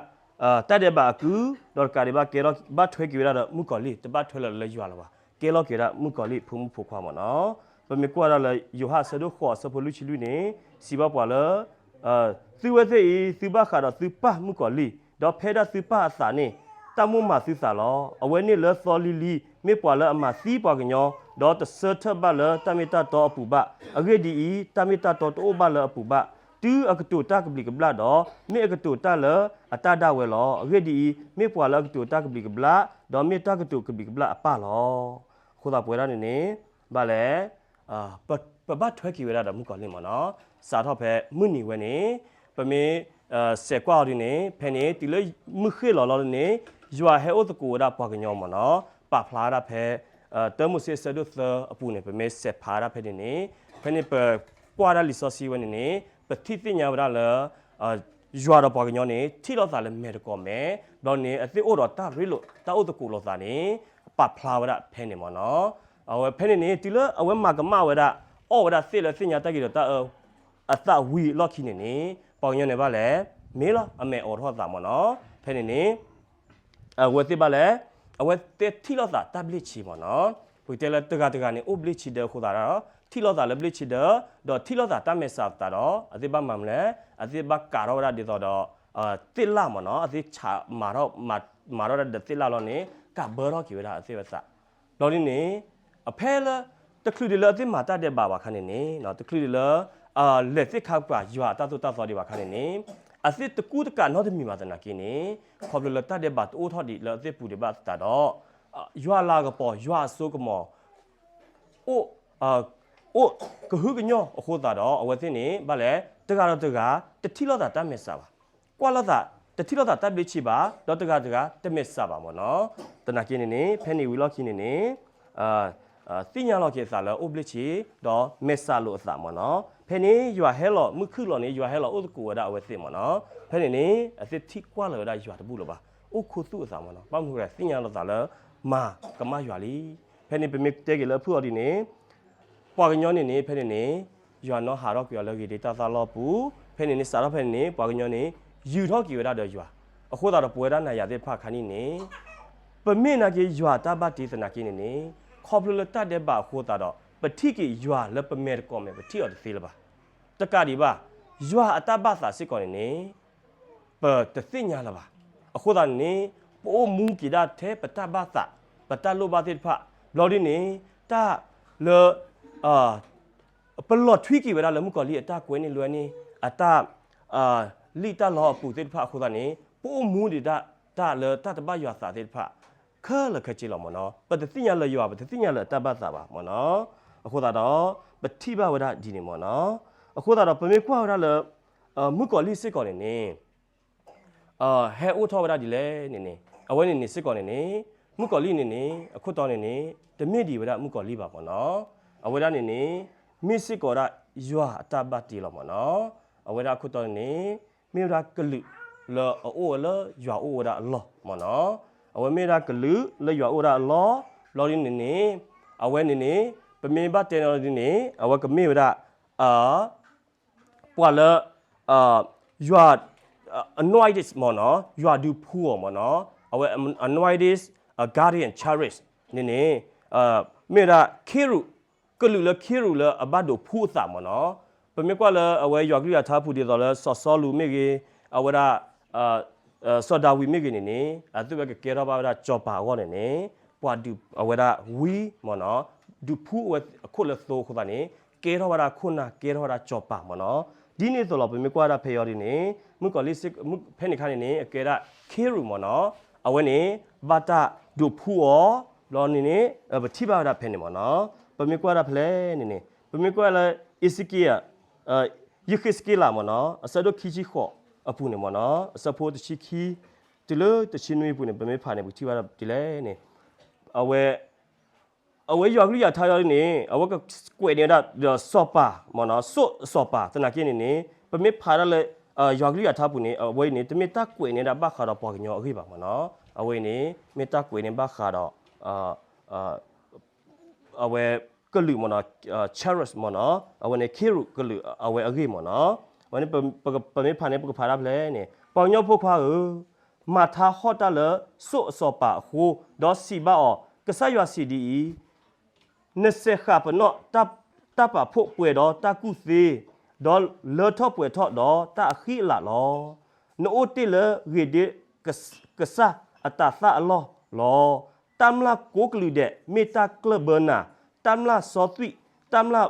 တၢ်ဒဲးဘးအကုၢ်, ဒီးတကးဒံးဘၣ် ကဲထီၣ်ဘၣ်ထွဲက့ၤဝဲဒၣ်ဒီးမုၣ်ကီၤလံၢ်, တဘၣ်ထွဲလၢၤလၢယွၤလၢၤဘၣ်, ကဲလီၤက့ၤဝဲဒၣ်မုၣ်ကီၤလံၢ်ဖိမုၣ်ဖိခွါမ့ၢ်နီၤ. ပမ့ၢ်ကွၢ်ဒၣ်လၢယိၤဟၣ်အဆၢဒိၣ်ဃိးအဆၢဖိလွံၢ်ဆံလွံၢ်န့ၣ် စံးဘၣ်ပှၤလၢ သုဝဲသ့ၣ်အံၤ သုဘၣ်ဃးဒီးသုပၢ်မုၣ်ကီၤလံၢ်, ဒီးဖဲဒၣ်သုပၢ်အသးန့ၣ် တၢ်မိၣ်မၤသုသးလီၤ. အဝဲန့ၣ်လၢသီလံၤလံၤ မ့ၢ်ပှၤလၢအမၤသံပှၤကညီ, ဒီးတဆၢထၢၣ်ဘၣ်လၢတၢ်မ့ၢ်တၢ်တီအပူၤဘၣ်. အဂ့ၢ်ဒ်အံၤ, တၢ်မ့ၢ်တၢ်တီတအိၣ်ဘၣ်လၢအပူၤဘၣ်, တုၤအကတိၤတၢ်ကဘျံးကဘျၣ်ဒီး မ့ၢ်အကတိၤတၢ်လၢအတၢ်ဒၣ်ဝဲလီၤ. အဂ့ၢ်ဒ်အံၤ, မ့ၢ်ပှၤလၢအကတိၤတၢ်ကဘျံးကဘျၣ်, ဒီးမ့ၢ်တၢ်ကတိၤကဘျံးကဘျၣ်အပၢ်လီၤ. အဃိသတးပဝဲဒၣ်န့ၣ်န့ၣ် ဘၣ်လဲၣ် ပဘၣ်ထွဲက့ၤဝဲဒၣ်ဒီးမုၣ်ကီၤလံၢ်မ့ၢ်နီၤ, စးထီၣ်ဖဲမုၢ်နံၤဝဲန့ၣ် ပမ့ၢ် စဲးကွၢ်အီၤဒ်န့ၣ် ဖဲန့ၣ် တုၤလၢမုၢ်ဃ့ၢ်လီၤလီၤန့ၣ် ယွၤဟဲအိၣ်သကိးဝဲဒၣ်ပှၤကညီမ့ၢ်နီၤ, ပာ်ဖျါဝဲဒၣ်ဖဲ တၢမိၤၡ့အဆၢဒိၣ်သၢအပူၤန့ၣ် ပမ့ၢ်စဲးဖးဝဲဒၣ်ဖဲန့ၣ်န့ၣ် ဖဲန့ၣ်ပကွၢ်ဒၣ်လံာ်စီဆှံဝဲန့ၣ်န့ၣ် ပထံၣ်သ့ၣ်ညါဝဲဒၣ်လၢ ယွၤဒီးပှၤကညီန့ၣ် ထံၣ်လိာ်သးလၢမဲာ်တကိးမဲာ်, ဘျီန့ၣ် အသ့ၣ်အိၣ်ဒီးတၢ်ရ့လိာ် တၢ်အိၣ်သကိးလိာ်သးန့ၣ် ပာ်ဖျါဝဲဒၣ်ဖဲန့ၣ်မ့ၢ်နီၤ. အဝဲဖဲန့ၣ်န့ၣ် တုၤလၢအဝဲမၤကမၣ်ဝဲဒၣ် အီၣ်ဝဲဒၣ်သ့ၣ်လၢသ့ၣ်ညါတၢ်ဂ့ၤဒီးတၢ်အၢ အသးဝံၤအလီၢ်ခံန့ၣ်န့ၣ် ပှၤကညီန့ၣ်ဘၣ်လဲၣ် မ့ၢ်လီၤ အမဲာ်အိးထီၣ်သးမ့ၢ်နီၤ. ဖဲန့ၣ်န့ၣ် အဝဲသ့ၣ်ဘၣ်လဲၣ် အဝဲသ့ၣ်ထံၣ်လိာ်သးတၢ်ဘျ့ဆံးမ့ၢ်နီၤ. ပကတဲလၢတဂၤတဂၤန့ၣ် အိၣ်ဘျ့ဆံးဒၢအဃိသတးဒီး ထံၣ်လိာ်သးလၢဘျ့ဆံးဒၢ ဒီးထံၣ်လိာ်သးတၢ်မဲာ်ဆှးသးဒီး အသ့ၣ်ဘၣ်မၤမနုၤလဲၣ် အသ့ၣ်ဘၣ်ကးထီၣ်ဝဲဒၣ်ဒ်သိးဒီး သ့ၣ်လၣ်မ့ၢ်နီၤ. အသ့ၣ်ဆးမၤထီၣ် မၤထီၣ်ဝဲဒၣ်ဒီးသ့ၣ်လၣ်လီၤန့ၣ် ကးဘၢထီၣ်က့ၤဝဲဒၣ်အသ့ၣ်ဝဲသး ဘျီဒ်န့ၣ် အဖဲလၢ တချုးဒံးလၢအသ့ၣ်မၤတၢ်ဒဲးဘးဘၣ်အခါန့ၣ်န့ၣ် တချုးဒံးလၢ လဲၤသ့ၣ်ခါပှၤယွၤအတၢ်သိၣ်တၢ်သီဒံးဘၣ်အခါန့ၣ်န့ၣ် အသ့ၣ်တကူတကးနီတမံၤဘၣ်သနာ်က့န့ၣ် ခီဖျိလၢတၢ်ဒဲးဘးတအိၣ်ထီၣ်ဒံးလၢအသ့ၣ်ပူၤဒံးဘၣ်သတးဒီး ယွၤလၤကပီၤ ယွၤအစိကမီၤ အိၣ် အိၣ်ကဟုကညီၢ်အဃိသတးဒီး အဝဲသ့ၣ်န့ၣ် ဘၣ်လဲၣ် တဂၤဒီးတဂၤ တထံၣ်လိာ်သးတၢ်မဲာ်ဆှးဘၣ်. ကွၢ်လိာ်သး တထံၣ်လိာ်သးတၢ်ဘျ့ဆံးဘၣ် ဒီးတဂၤတဂၤတမဲာ်ဆှးဘၣ်မ့ၢ်နီၤ. သနာ်က့န့ၣ်န့ၣ် ဖဲန့ၣ်ဝံၤလီၢ်ခံန့ၣ်န့ၣ် သ့ၣ်ညါလီၤက့ၤအသးလၢအိၣ်ဘျ့ဆံး ဒီးမဲာ်ဆှးလိာ်အသးမ့ၢ်နီၤ. ဖဲန့ၣ် ယွၤဟဲလီၤ မုၢ်ခုၣ်လီၤန့ၣ် ယွၤဟဲလီၤအိၣ်သကိးဝဲဒၣ်အဝဲသ့ၣ်မ့ၢ်နီၤ. ဖဲန့ၣ်န့ၣ် အသ့ၣ်ထံၣ်ကွၢ်လီၤဝဲဒၣ်ယွၤတဘူၣ်လၢၤဘၣ်. အိၣ်ခူသူၣ်အသးမ့ၢ်နီၤ. ဘၣ်မနုၤဃိလဲၣ် သ့ၣ်ညါလီၤသးလၢ မၤကမၣ်ယွၤလံ. ဖဲန့ၣ် ပမ့ၢ်တဲက့ၤလၢအဖုၣ်အီၤဒ်န့ၣ် ပှၤကညီန့ၣ်န့ၣ် ဖဲန့ၣ်န့ၣ် ယွၤနီၢ်ဟးထီၣ်ကွံာ်အီၤလၢဂ့ၤဒ့တၢ်သၣ်လီၢ်ပူၤ. ဖဲန့ၣ်န့ၣ် စးထီၣ်ဖဲန့ၣ်န့ၣ် ပှၤကညီန့ၣ် ယုၢ်ထီၣ်က့ၤဝဲဒၣ်ဒီးယွၤ. အဃိသတးဒီး ပဝဲဒၣ်နၤယၤသ့ၣ်တဖၣ်အခါန့ၣ်န့ၣ် ပမ့ၢ်နာ်က့ ယွၤတၢ်ဘၣ်တ့သနာ်က့န့ၣ်န့ၣ် ခီဖျိလၢတၢ်ဒဲးဘးအဃိသတးဒီး ပထံၣ်က့ၤယွၤလၢပမဲာ်တကိးမဲာ် ပထံၣ်အီၤတသ့လၢၤဘၣ်. တကးဒံးဘၣ် ယွၤအတၢ်ဘၣ်သးစ့ၢ်ကီးန့ၣ်န့ၣ် ပတသ့ၣ်ညါလၢၤဘၣ်. အဃိသတးန့ၣ်န့ၣ် ပအိၣ်မူက့ၤဒၣ်ထဲပတၢ်ဘၣ်သး ပတၢ်လိၣ်ဘၣ်သ့ၣ်တဖၣ် ဘျီဒ်န့ၣ် တၢ်လၢ ပလီၤထွံက့ၤဝဲဒၣ်လၢမုၣ်ကီၤလံၢ်အတၢ်ကွဲန့ၢ်လွဲန့ၢ် အတၢ် လံၣ်တၢ်လီအပူၤသ့ၣ်တဖၣ်အဃိသတးန့ၣ် ပအိၣ်မူဒံးဒၣ်တၢ်လၢတၢ်တဘၣ်ယွၤသးသ့ၣ်တဖၣ် ခဲလၢာ်ခဲဆ့လီၤမ့ၢ်နီၤ. ပတသ့ၣ်ညါလၢၤယွၤ ပတသ့ၣ်ညါလၢၤအတၢ်ဘၣ်သးဘၣ်မ့ၢ်နီၤ. အဃိသတးဒီး ပထံၣ်ဘၣ်ဝဲဒၣ်ဒ်န့ၣ်မ့ၢ်နီၤ. အဃိသတးဒီး ပမ့ၢ်ကွၢ်ဝဲဒၣ်လၢ မုၣ်ကီၤလံၢ်စ့ၢ်ကီးန့ၣ်န့ၣ် ဟဲအိၣ်ထီၣ်ဝဲဒၣ်ဒ်လဲၣ်န့ၣ်န့ၣ် အဝဲန့ၣ်န့ၣ်စ့ၢ်ကီးန့ၣ်န့ၣ် မုၣ်ကီၤလံၢ်န့ၣ်န့ၣ် အခိၣ်တီန့ၣ်န့ၣ် တမ့ၢ်ဒံးဝဲဒၣ်မုၣ်ကီၤလံၢ်ဘၣ်မ့ၢ်နီၤ. အဝဲဒၣ်န့ၣ်န့ၣ် မ့ၢ်စ့ၢ်ကီးဝဲဒၣ်ယွၤအတၢ်ဘၣ်တ့လီၤမ့ၢ်နီၤ. အဝဲဒၣ်အခိၣ်တီန့ၣ်န့ၣ် မ့ၢ်ဝဲဒၣ်ကလုာ်လၢအအိၣ်ဝဲလၢယွၤအိၣ်ဝဲဒၣ်အလီၢ်မ့ၢ်နီၤ. အဝဲမ့ၢ်ဝဲဒၣ်ကလုာ်လၢယွၤအိၣ်ဝဲဒၣ်အလီၢ် ဘျီဒ်န့ၣ်န့ၣ် အဝဲန့ၣ်န့ၣ် ပမ့ၢ်ဘၣ်တဲန့ၣ်ဒ်န့ၣ် အဝဲကမ့ၢ်ဝဲဒၣ် ပှၤလၢ ယွၤ anointed မ့ၢ်နီၤ, ယွၤဒုးဖှူအီၤမ့ၢ်နီၤ, အဝဲ anointed guardian cherub န့ၣ်န့ၣ် မ့ၢ်ဝဲဒၣ် ခ့ရူး, ကလုာ်လၢခ့ရူးလၢအဘၣ်ဒိးဖှူအသးမ့ၢ်နီၤ. ပမ့ၢ်ကွၢ်လၢအဝဲယွၤကလုၢ်ယွၤထါပူၤဒ်သိးလၢစီၤစီလူးမ့ၢ်ဂ့ၤ, အဝဲဒၣ် စီၤဒၤဝံးမ့ၢ်ဂ့ၤန့ၣ်န့ၣ် အသုဝဲကကဲထီၣ်ဘၣ်ဝဲဒၣ်စီၤပၤအဂီၢ်န့ၣ်န့ၣ် ပှၤဒုးအဝဲဒၣ်ဝံမ့ၢ်နီၤ, ဒုးဖှူအဝဲအခိၣ်လၢသိအဃိသတးန့ၣ် ကဲထီၣ်ဝဲဒၣ်ခိၣ်နၢ် ကဲထီၣ်ဝဲဒၣ်စီၤပၤမ့ၢ်နီၤ. ဒ်န့ၣ်အသိးလီၤ ပမ့ၢ်ကွၢ်ဒၣ်ဖဲအံၤဒ်န့ၣ် မုၣ်ကီၤလံၢ် ဖဲန့ၣ်အခါန့ၣ်န့ၣ် အကဲဒၣ်ခ့ရူးမ့ၢ်နီၤ, အဝဲန့ၣ် ဘၣ်တၢ်ဒုးဖှူအီၤ ဘျီန့ၣ်န့ၣ် ပထံၣ်ဘၣ်ဝဲဒၣ်ဖဲန့ၣ်မ့ၢ်နီၤ. ပမ့ၢ်ကွၢ်ဒၣ်ဖဲလဲၣ်န့ၣ်န့ၣ် ပမ့ၢ်ကွၢ်လၢ အ့းစက့လး ယဃ့းစက့လးမ့ၢ်နီၤ အဆၢဒိၣ်ခံဆံဃိးအပူၤန့ၣ်မ့ၢ်နီၤ အဆၢဖိတဆံခံ တုၤလၢတဆံနွံအပူၤန့ၣ် ပမ့ၢ်ဖးန့ၣ် ပကထံၣ်ဘၣ်ဒၣ်ဒ်လဲၣ်န့ၣ် အဝဲ အဝဲယွၤကလုၢ်ယွၤထါအံၤန့ၣ် အဝဲကကွဲးန့ၢ်ဝဲဒၣ်ဒီးစီၤပၤမ့ၢ်နီၤ, စိၣ်အစီၤပၤ သနာ်က့န့ၣ်န့ၣ် ပမ့ၢ်ဖးဒၣ်လၢ ယွၤကလုၢ်ယွၤထါပူၤန့ၣ် အဝဲအံၤန့ၣ် တမ့ၢ်တၢ်ကွဲးန့ၢ်ဒၣ်ဘၣ်ဃးဒီးပှၤကညီအဂ့ၢ်ဘၣ်မ့ၢ်နီၤ, အဝဲအံၤန့ၣ် မ့ၢ်တၢ်ကွဲးန့ၢ်ဘၣ်ဃးဒီး အဝဲကလုာ်မ့ၢ်နီၤ, cherub မ့ၢ်နီၤ, အဝဲန့ၣ် ခ့ရူးကလုာ်အဝဲအဂ့ၢ်မ့ၢ်နီၤ, အဝဲန့ၣ် ပမ့ၢ်ဖးန့ၣ် ပကဖးဒၣ်ဖဲလဲၣ်န့ၣ်, ပှၤကညီဖိခွါဧၢ, မၤထါဟီၣ်တၢ်လၢစိၣ်အစီၤပၤအဃိ, ဒီးစံးဘၣ်အီၤ, ကစၢ်ယွၤစံးဒ်အံၤ, နစဲးဃာ်ပနီၣ် တၢ်ပာ်ဖှိၣ်ပှဲၤဒီးတၢ်ကူၣ်သ့, ဒီးလၢထီၣ်ပှဲၤထီၣ်ဒီးတၢ်အဃံအလၤလီၤ. နအိၣ်တ့ၢ်လၢဂ့ၤဒ့ကစၢ်အတၤသၣ်အလီၢ်လီၤ. တၢ်မျၢ်ကိးကလုာ်ဒဲးမ့ၢ်တၢ်ကျၢၢ်ဘၢနၤ, တၢ်မျၢ်စီသွံၣ်, တၢ်မျၢ်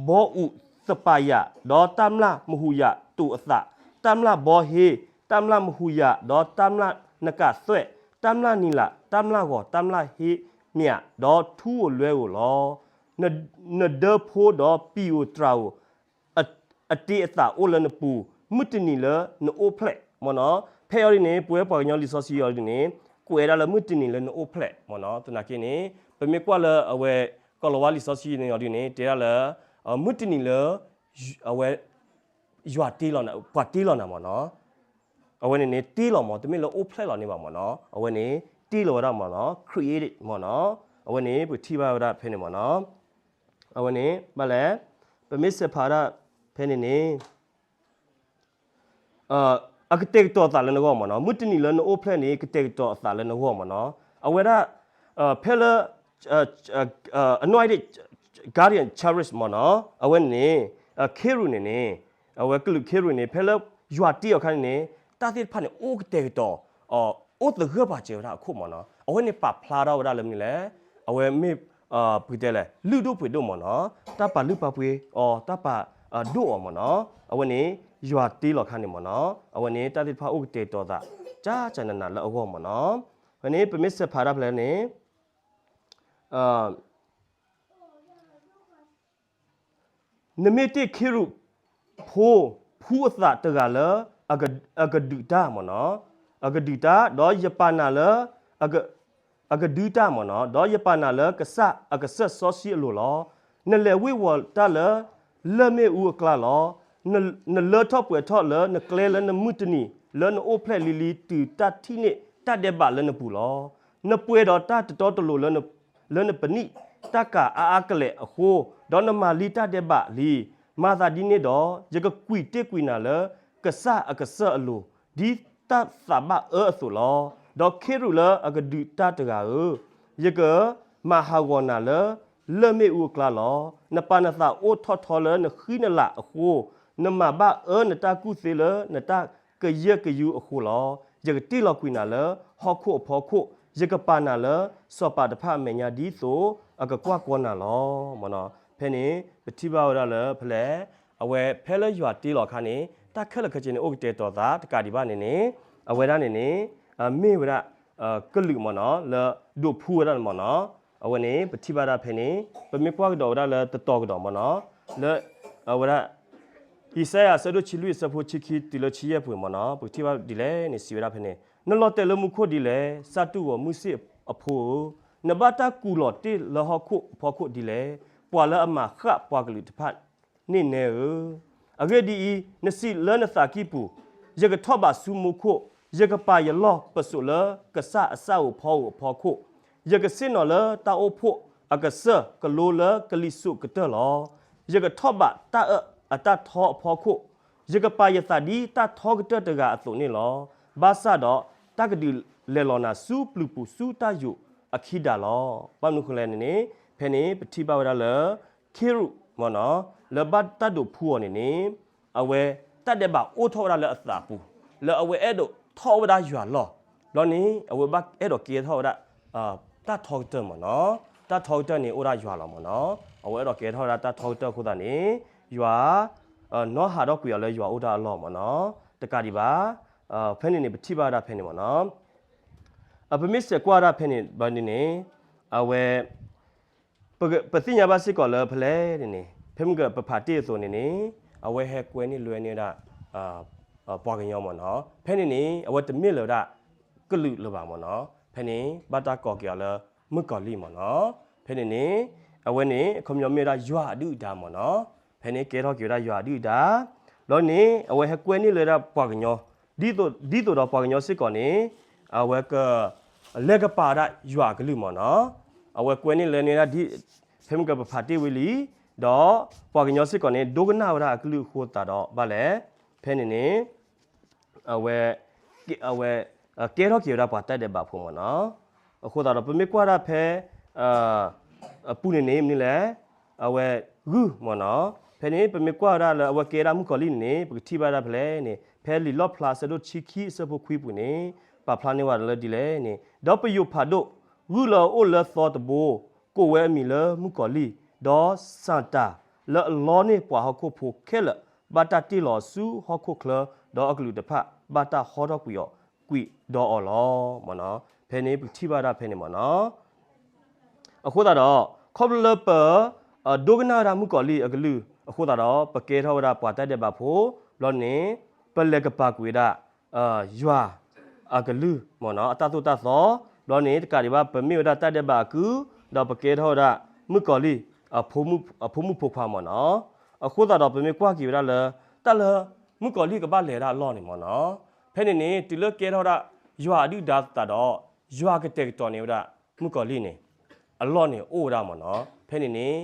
ဘီအူးသပၤယၤ, ဒီးတၢ်မျၢ်မဟူးယၤတိာ်အသး, တၢ်မျၢ်ဘီဟ့, တၢ်မျၢ်မဟူးယၤ, ဒီးတၢ်မျၢ်နကးသွဲၣ်, တၢ်မျၢ်နံၤလး, တၢ်မျၢ်ဂီၤ, တၢ်မျၢ်ဟ့မၠး, ဒီးထူဧိၤလွဲဧိၤလီၤ. နဒၢဖိဒီးပံာ်ဧိၤတြၤဧိၤ အတ့အသးအိၣ်လၢနပူၤ, မုၢ်တနံၤလၢနအိၣ်ဖျဲၣ်မ့ၢ်နီၤ. ဖဲအံၤဒ်န့ၣ် ပဝဲပှၤကညီလံာ်စီဆှံအံၤဒ်န့ၣ် ကွဲးဒၣ်လၢမုၢ်တနံၤလၢနအိၣ်ဖျဲၣ်မ့ၢ်နီၤ. သနာ်က့န့ၣ် ပမ့ၢ်ကွၢ်လၢအဝဲ ကီၤလၤဝါလံာ်စီဆှံန့ၣ်အံၤဒ်န့ၣ် တဲဒၣ်လၢ မုၢ်တနံၤလၢ အဝဲ ယွၤတ့လီၤနၤ, ပှၤတ့လီၤနၤမ့ၢ်နီၤ. အဝဲန့ၣ်န့ၣ် တ့လီၤမ့ၢ် တမ့ၢ်လၢအိၣ်ဖျဲၣ်လီၤန့ၣ်ဘၣ်မ့ၢ်နီၤ. အဝဲန့ၣ် တ့လီၤဝဲဒၣ်မ့ၢ်နီၤ, created မ့ၢ်နီၤ. အဝဲန့ၣ် ပထံၣ်ဘၣ်ဝဲဒၣ်ဖဲန့ၣ်မ့ၢ်နီၤ. အဝဲန့ၣ် ဘၣ်လဲၣ်, ပမ့ၢ်စဲးဖးဒၣ်ဖဲန့ၣ်န့ၣ် အကတဲာ်ကတီၤအသးလၢနဂီၢ်မ့ၢ်နီၤ. မုၢ်တနံၤလၢနအိၣ်ဖျဲၣ်န့ၣ် ကတဲာ်ကတီၤအသးလၢနဂီၢ်မ့ၢ်နီၤ. အဝဲဒၣ် ဖဲလၢ anointed guardian cherub မ့ၢ်နီၤ, အဝဲန့ၣ်န့ၣ် ခ့ရူးန့ၣ်န့ၣ် အဝဲကလုာ်ခ့ရူးန့ၣ် ဖဲလၢယွၤတ့အီၤအခါန့ၣ်န့ၣ် တၢ်သ့ၣ်တဖၣ်န့ၣ် အိၣ်ကတဲာ်ကတီၤ အိၣ်သဂၢၢ်ပာ်စၢၤဝဲဒၣ်အခိၣ်မ့ၢ်နီၤ. အဝဲန့ၣ်ပာ်ဖျါထီၣ်ဝဲဒၣ်လၢမနုၤလဲၣ်, အဝဲမ့ၢ် ပကတဲလဲၣ် လုၢ်ဒိၣ်ပှ့ၤဒိၣ်မ့ၢ်နီၤ, တၢ်ပာ်လုၢ်ပာ်ပှ့ၤအီၤ တၢ်ပာ်ဒိၣ်အီၤမ့ၢ်နီၤ. အဝဲန့ၣ် ယွၤတ့လီၤအခါန့ၣ်မ့ၢ်နီၤ, အဝဲန့ၣ် တၢ်သ့ၣ်တဖၣ်အိၣ်ကတဲာ်ကတီၤသး ကၢ်ကၢ်နးနးလၢအဂီၢ်မ့ၢ်နီၤ. အဝဲန့ၣ် ပမ့ၢ်စဲးဖးဒၣ်ဖဲလဲၣ်န့ၣ် နမ့ၢ်တ့ၢ်ခ့ရူးဖိ ဖှူအသးတဂၤလၢ အကဒုးတၢ်မ့ၢ်နီၤ, အကဒုးတၢ်, ဒီးယပာ်နၤလၢ အကဒုးတၢ်မ့ၢ်နီၤ, ဒီးယပာ်နၤလၢကစၢ်အကစၢၢ်စီဆှံအလိၤလီၤ. နလဲၤဝ့ၤဝီၤတၢ်လၢ လၢၢ်မ့ၣ်အူအကျါလီၤ. နလၢထီၣ်ပှဲၤထီၣ်လၢနကျဲလၢနမုၢ်တနံၤ လၢနအိၣ်ဖျဲၣ်လံၤလံၤ တုၤတၢ်ထံၣ်န့ၢ်တၢ်ဒဲးဘးလၢနပူၤလီၤ. နပှဲၤဒီးတၢ်တတီတလိၤ လၢနပနံၣ်တၢ်ကၤအါအါကလဲာ်အဃိ, ဒီးနမၤလံတၢ်ဒဲးဘးလံ. မၤသးဒ်န့ၣ်ဒီး, ယကကွံာ်တ့ၢ်ကွံာ်နၤလၢ ကစၢ်အကစၢၢ်အလိၤ, ဒ်တၢ်သးဘၣ်အၢအသိးလီၤ. ဒီးခ့ရူးလၢအကဒုးတၢ်တဂၤဧၢ, ယကမၤဟးဂီၤနၤလၢ လၢၢ်မ့ၣ်အူအကျါလီၤ. နပာ်နသးအိၣ်ထီၣ်ထီလၢနဃံနလၤအဃိ, နမၤဘၣ်အၢနတၢ်ကူၣ်သ့လၢနတၢ်ကယၢၢ်ကယူအဃိလီၤ. ယကတ့ၢ်လီၤကွံာ်နၤလၢဟီၣ်ခိၣ်အဖီခိၣ်, ယကပာ်နၤလၢစီၤပၤတဖၣ်အမဲာ်ညါ ဒ်သိးအကကွၢ်ကီနၤလီၤ. မ့ၢ်နီၤ, ဖဲန့ၣ် ပထံၣ်ဘၣ်ဝဲဒၣ်လၢဖဲလဲၣ်, အဝဲဖဲလၢယွၤတ့လီၤအခါန့ၣ် တၢ်ခဲလၢာ်ခဲဆ့န့ၣ် အိၣ်ကတဲာ်ကတီၤသးတကးဒံးဘၣ်န့ၣ်န့ၣ်, အဝဲဒၣ်န့ၣ်န့ၣ် မ့ၢ်ဝဲဒၣ် ကလုာ်မ့ၢ်နီၤ လၢဒိးဖှူဝဲဒၣ်န့ၣ်မ့ၢ်နီၤ. အဝဲန့ၣ် ပထံၣ်ဘၣ်ဒၣ်ဖဲန့ၣ် ပမ့ၢ်ကွၢ်ကဒီးဝဲဒၣ်လၢတတီၤကဒီးမ့ၢ်နီၤ, လၢ အဝဲဒၣ် ယၡါယၤ အဆၢဒိၣ်ဆံလွံၢ် အဆၢဖိဆံခံ တုၤလၢဆံယဲၢ်ပူၤမ့ၢ်နီၤ, ပကထံၣ်ဘၣ်ဒ်လဲၣ်န့ၣ် စံးဝဲဒၣ်ဖဲန့ၣ်, နလီၤတဲာ်လၢမူခိၣ်ဒ်လဲၣ်, စၢ်တူၢ်ဂီၤမုၢ်ဆ့ၣ် အဖိဧၢ, နဘၣ်တၢ်ကူၣ်လီၤတ့ၢ်လၢဟီၣ်ခိၣ်အဖီခိၣ်ဒ်လဲၣ်. ပှၤလၢအမၤဃၣ်ပှၤကလုာ်တဖၣ်န့ၣ်နဲဧၢ. အဂ့ၢ်ဒ်အံၤ, နစံးလၢနသးကံၢ်ပူၤ, ယကထီၣ်ဘးဆူမူခိၣ်, ယကပာ်ယလီၢ်ပစိာ်လၢကစၢ်အစၢ်ဧိၤဖီဧိၤအဖီခိၣ်, ယကဆ့ၣ်နီၤလၢတၢ်အိၣ်ဖှိၣ်အကစၢၢ်ကလိလၢကလံၤစိးကတၢၢ်လီၤ. ယကထီၣ်ဘးတၢ်အၢၣ်အတၢ်ထီအဖီခိၣ်, ယကပာ်ယသးဒ်တၢ်ထီကတၢၢ်တဂၤအသိးန့ၣ်လီၤ. ဘၣ်ဆၣ်ဒီးတၢ်ကဒုးလဲၤလီၤနၤဆူပျုၤပူၤဆူတၢ်ယိာ်အခံဒၣ်လီၤ. ဘၣ်မနုၤဃိလဲၣ်န့ၣ်န့ၣ်, ဖဲန့ၣ်ပထံၣ်ဘၣ်ဝဲဒၣ်လၢ ခ့ရူးမ့ၢ်နီၤ, လၢဘၣ်တၢ်ဒိးဖှူအီၤန့ၣ်န့ၣ်, အဝဲတၢ်ဒဲးဘးအိၣ်ထီၣ်ဝဲဒၣ်လၢအသးပူၤ, လၢအဝဲအဲၣ်ဒိးထီၣ်ဝဲဒၣ်ယွၤလီၢ်, ဘျီန့ၣ် အဝဲဘၣ်အဲၣ်ဒိးကဲထီၣ်ဝဲဒၣ် တၢ်ထီကတၢၢ်မ့ၢ်နီၤ. တၢ်ထီကတၢၢ်န့ၣ်အိၣ်ဒၣ်ယွၤလီၤမ့ၢ်နီၤ. အဝဲအဲၣ်ဒိးကဲထီၣ်ဝဲဒၣ်တၢ်ထီကတၢၢ်အဃိသတးန့ၣ်, ယွၤ နီၢ်ဟးထီၣ်ကွံာ်အီၤလၢယွၤအိၣ်တၢ်အလီၢ်မ့ၢ်နီၤ. တကးဒံးဘၣ်, ဖဲန့ၣ်န့ၣ် ပထံၣ်ဘၣ်ဝဲဒၣ်ဖဲန့ၣ်မ့ၢ်နီၤ. ပမ့ၢ်စဲးကွၢ်ဒၣ်ဖဲန့ၣ်ဘၣ်န့ၣ်န့ၣ်, အဝဲ ပသ့ၣ်ညါဘၣ်စ့ၢ်ကီးလၢဖဲလဲၣ်န့ၣ်န့ၣ်, ဖဲမ့ၢ်ကပဖးတ့ၢ်အသိးန့ၣ်န့ၣ်, အဝဲဟဲကွဲန့ၢ်လွဲန့ၢ်ဝဲဒၣ် ပှၤကညီမ့ၢ်နီၤ. ဖဲန့ၣ်န့ၣ် အဝဲတမ့ၢ်လၢၤဝဲဒၣ်ကလုာ်လၢၤဘၣ်မ့ၢ်နီၤ. ဖဲန့ၣ် ဘၣ်တၢ်ကိးက့ၤအီၤလၢမုၣ်ကီၤလံၢ်မ့ၢ်နီၤ. ဖဲန့ၣ်န့ၣ် အဝဲန့ၣ် အခီပညီမ့ၢ်ဝဲဒၣ်ယွၤအဒုၣ်အဒါမ့ၢ်နီၤ. ဖဲန့ၣ်ကဲထီၣ်က့ၤဝဲဒၣ်ယွၤအဒုၣ်အဒါ, ဘျီန့ၣ် အဝဲဟဲကွဲန့ၢ်လၢၤဝဲဒၣ်ပှၤကညီ, ဒ်သိးဒီးပှၤကညီစ့ၢ်ကီးန့ၣ် အဝဲက လဲၤကပာ်ဝဲဒၣ်ယွၤအကလုၢ်မ့ၢ်နီၤ. အဝဲကွဲန့ၢ်လွဲန့ၢ်ဝဲဒၣ်ဒ် ဖဲမ့ၢ်ကပဖးတ့ၢ်ဝံၤလံ, ဒီးပှၤကညီစ့ၢ်ကီးန့ၣ် ဒိကနၣ်ဝဲဒၣ်အကလုၢ်အဃိသတးဒီးဘၣ်လဲၣ်. ဖဲန့ၣ်န့ၣ် အဝဲ အဝဲ ကဲထီၣ်က့ၤဝဲဒၣ်ပှၤတၢ်ဒဲးဘးဖိမ့ၢ်နီၤ. အဃိသတးဒီး ပမ့ၢ်ကွၢ်ဒၣ်ဖဲ အပူၤန့ၣ်န့ၣ် မနုၤလဲၣ်, အဝဲဂုၢ်မ့ၢ်နီၤ. ဖဲန့ၣ် ပမ့ၢ်ကွၢ်ဝဲဒၣ်လၢအဝဲကဲဒၣ်မုၣ်ကီၤလံၢ်န့ၣ်န့ၣ် ပကထံၣ်ဘၣ်ဒၣ်ဖဲလဲၣ်န့ၣ် ဖဲလံာ်လီၣ်ဖျါအဆၢဒိၣ်တဆံခံအဆၢဖိခွံပူၤန့ၣ် ပာ်ဖျါန့ၢ်ဝဲဒၣ်လၢဒ်လဲၣ်န့ၣ် ဒီးပယိၤဖးဒိၣ် ဂုၢ်လၢအအိၣ်လၢသီတဘိ ကိးဝဲအမံၤလၢမုၣ်ကီၤလံၢ်, ဒီးစၤတၢ်လၢအလီန့ၢ်ပှၤဟီၣ်ခိၣ်ဖိခဲလၢာ် ဘၣ်တၢ်တ့ၢ်လီၤဆူဟီၣ်ခိၣ်ချၢ, ဒီးအကလူးတဖၣ်ဘၣ်တၢ်ဟီထီၣ်ကွံာ်အီၤ ကွံာ်ဒီးအီၤလီၤ. မ့ၢ်နီၤ, ဖဲန့ၣ်ပကထံၣ်ဘၣ်ဒၣ်ဖဲန့ၣ်မ့ၢ်နီၤ. အဃိသတးဒီး ခီဖျိလၢပ ဒိကနၣ်ဝဲဒၣ်မုၣ်ကီၤလံၢ်အကလုၢ်အဃိသတးဒီး ပကဲထီၣ်ဝဲဒၣ်ပှၤတၢ်ဒဲးဘးဖိ, ဘျီန့ၣ် ပလဲၤကပာ်ကွံာ်ဝဲဒၣ် ယွၤအကလုၢ်မ့ၢ်နီၤ, အတၢ်သိၣ်တၢ်သီ, ဘျီန့ၣ်တကးဒံးဘၣ် ပမ့ၢ်ဝဲဒၣ်တၢ်ဒဲးဘးအကုၢ်, ဒီးပကဲထီၣ်ဝဲဒၣ်မုၣ်ကီၤလံၢ် အဖိမုၣ်ဖိခွါမ့ၢ်နီၤ. အဃိသတးဒီး ပမ့ၢ်ကွၢ်က့ၤဝဲဒၣ်လၢ တၢ်လၢမုၣ်ကီၤလံၢ်ကဘၣ်လဲၤဝဲဒၣ်အလီၢ်န့ၣ်မ့ၢ်နီၤ, ဖဲန့ၣ်န့ၣ် တုၤလၢကဲထီၣ်ဝဲဒၣ် ယွၤအဒုၣ်ဒါသတးဒီး ယွၤကတဲာ်ကတီၤန့ၢ်ဝဲဒၣ် မုၣ်ကီၤလံၢ်န့ၣ် အလီၢ်န့ၣ်အိၣ်ဝဲဒၣ်မ့ၢ်နီၤ. ဖဲန့ၣ်န့ၣ်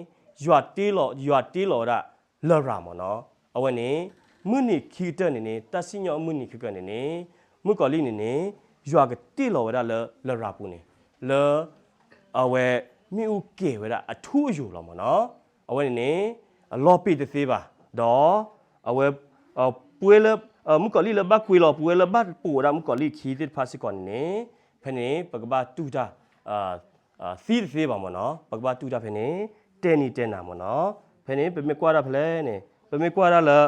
ယွၤတ့လီၤ ယွၤတ့လီၤဝဲဒၣ်လရာ်မ့ၢ်နီၤ. အဝဲန့ၣ် မုၢ်နံၤခံကတၢၢ်န့ၣ်န့ၣ် တၢ်စံၣ်ညီၣ်မုၢ်နံၤခံကတၢၢ်န့ၣ်န့ၣ် မုၣ်ကီၤလံၢ်န့ၣ်န့ၣ် ယွၤကတ့လီၤဝဲဒၣ်လၢလရာ်ပူၤန့ၣ် လၢ အဝဲမ့ၣ်အူကဲၤဝဲဒၣ်အထူအယိာ်လီၤမ့ၢ်နီၤ. အဝဲန့ၣ်န့ၣ် အလီၤပ့ၤတသ့ဘၣ်, ဒီး အဝဲ ပှဲၤလၢ မုၣ်ကီၤလံၢ်လၢဘၣ်ကွံာ်လီၤပှဲၤလၢဘၣ်ပိာ်ဝဲဒၣ်မုၣ်ကီၤလံၢ်ခံသ့ၣ်တဖၣ်စ့ၢ်ကီးန့ၣ်န့ၣ် ဖဲန့ၣ် ပကဘၣ်တူၢ်တၢ် သံတသ့ဘၣ်မ့ၢ်နီၤ, ပကဘၣ်တူၢ်တၢ်ဖဲန့ၣ် တဲနံၤတဲနၤမ့ၢ်နီၤ. ဖဲန့ၣ် ပမ့ၢ်ကွၢ်ဒၣ်ဖဲလဲၣ်န့ၣ် ပမ့ၢ်ကွၢ်ဒၣ်လၢ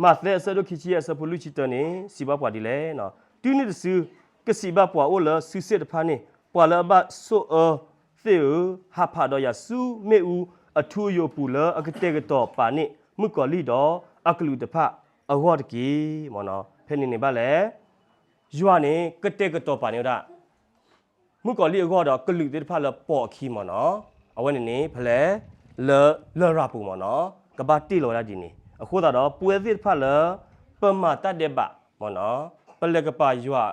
မးသဲအဆၢဒိၣ်ခံဆံယဲၢ်အဆၢဖိလွံၢ်ဆံတၢန့ၣ် စံးဘၣ်ပှၤဒ်လဲၣ်, တုၤနုၤတစု ကစံးဘၣ်ပှၤအိၣ်လၢစုစ့ၣ်တဖၣ်န့ၣ်, ပှၤလၢအဘၣ်ဆိၣ်အၢသ့ၣ်ဧၢ, ဟးဖးဒီးယၤဆူမ့ၣ်အူအထူအယိာ်အပူၤလၢအကတဲာ်ကတီၤပာ်န့ၢ်မုၣ်ကီၤလံၢ်ဒီး အကလူးတဖၣ်အဂီၢ်တက့ၢ်. မ့ၢ်နီၤ, ဖဲန့ၣ်န့ၣ်ဘၣ်လဲၣ်, ယွၤန့ၣ် ကတဲာ်ကတီၤပာ်န့ၢ်ဝဲဒၣ် မုၣ်ကီၤလံၢ်အဂီၢ်ဒီးကလူးသ့ၣ်တဖၣ်လၢပိာ်အခံမ့ၢ်နီၤ, အဝဲန့ၣ်န့ၣ် ဖဲလဲၣ် လၢလရာ်ပူၤမ့ၢ်နီၤ, ကဘၣ်တ့ၢ်လီၤဝဲဒၣ်ဒ်န့ၣ်. အဃိသတးဒီး ပဝဲသ့ၣ်တဖၣ်လၢ ပမၤတၢ်ဒဲးဘးမ့ၢ်နီၤ, ပလဲၤကပာ်ယွၤ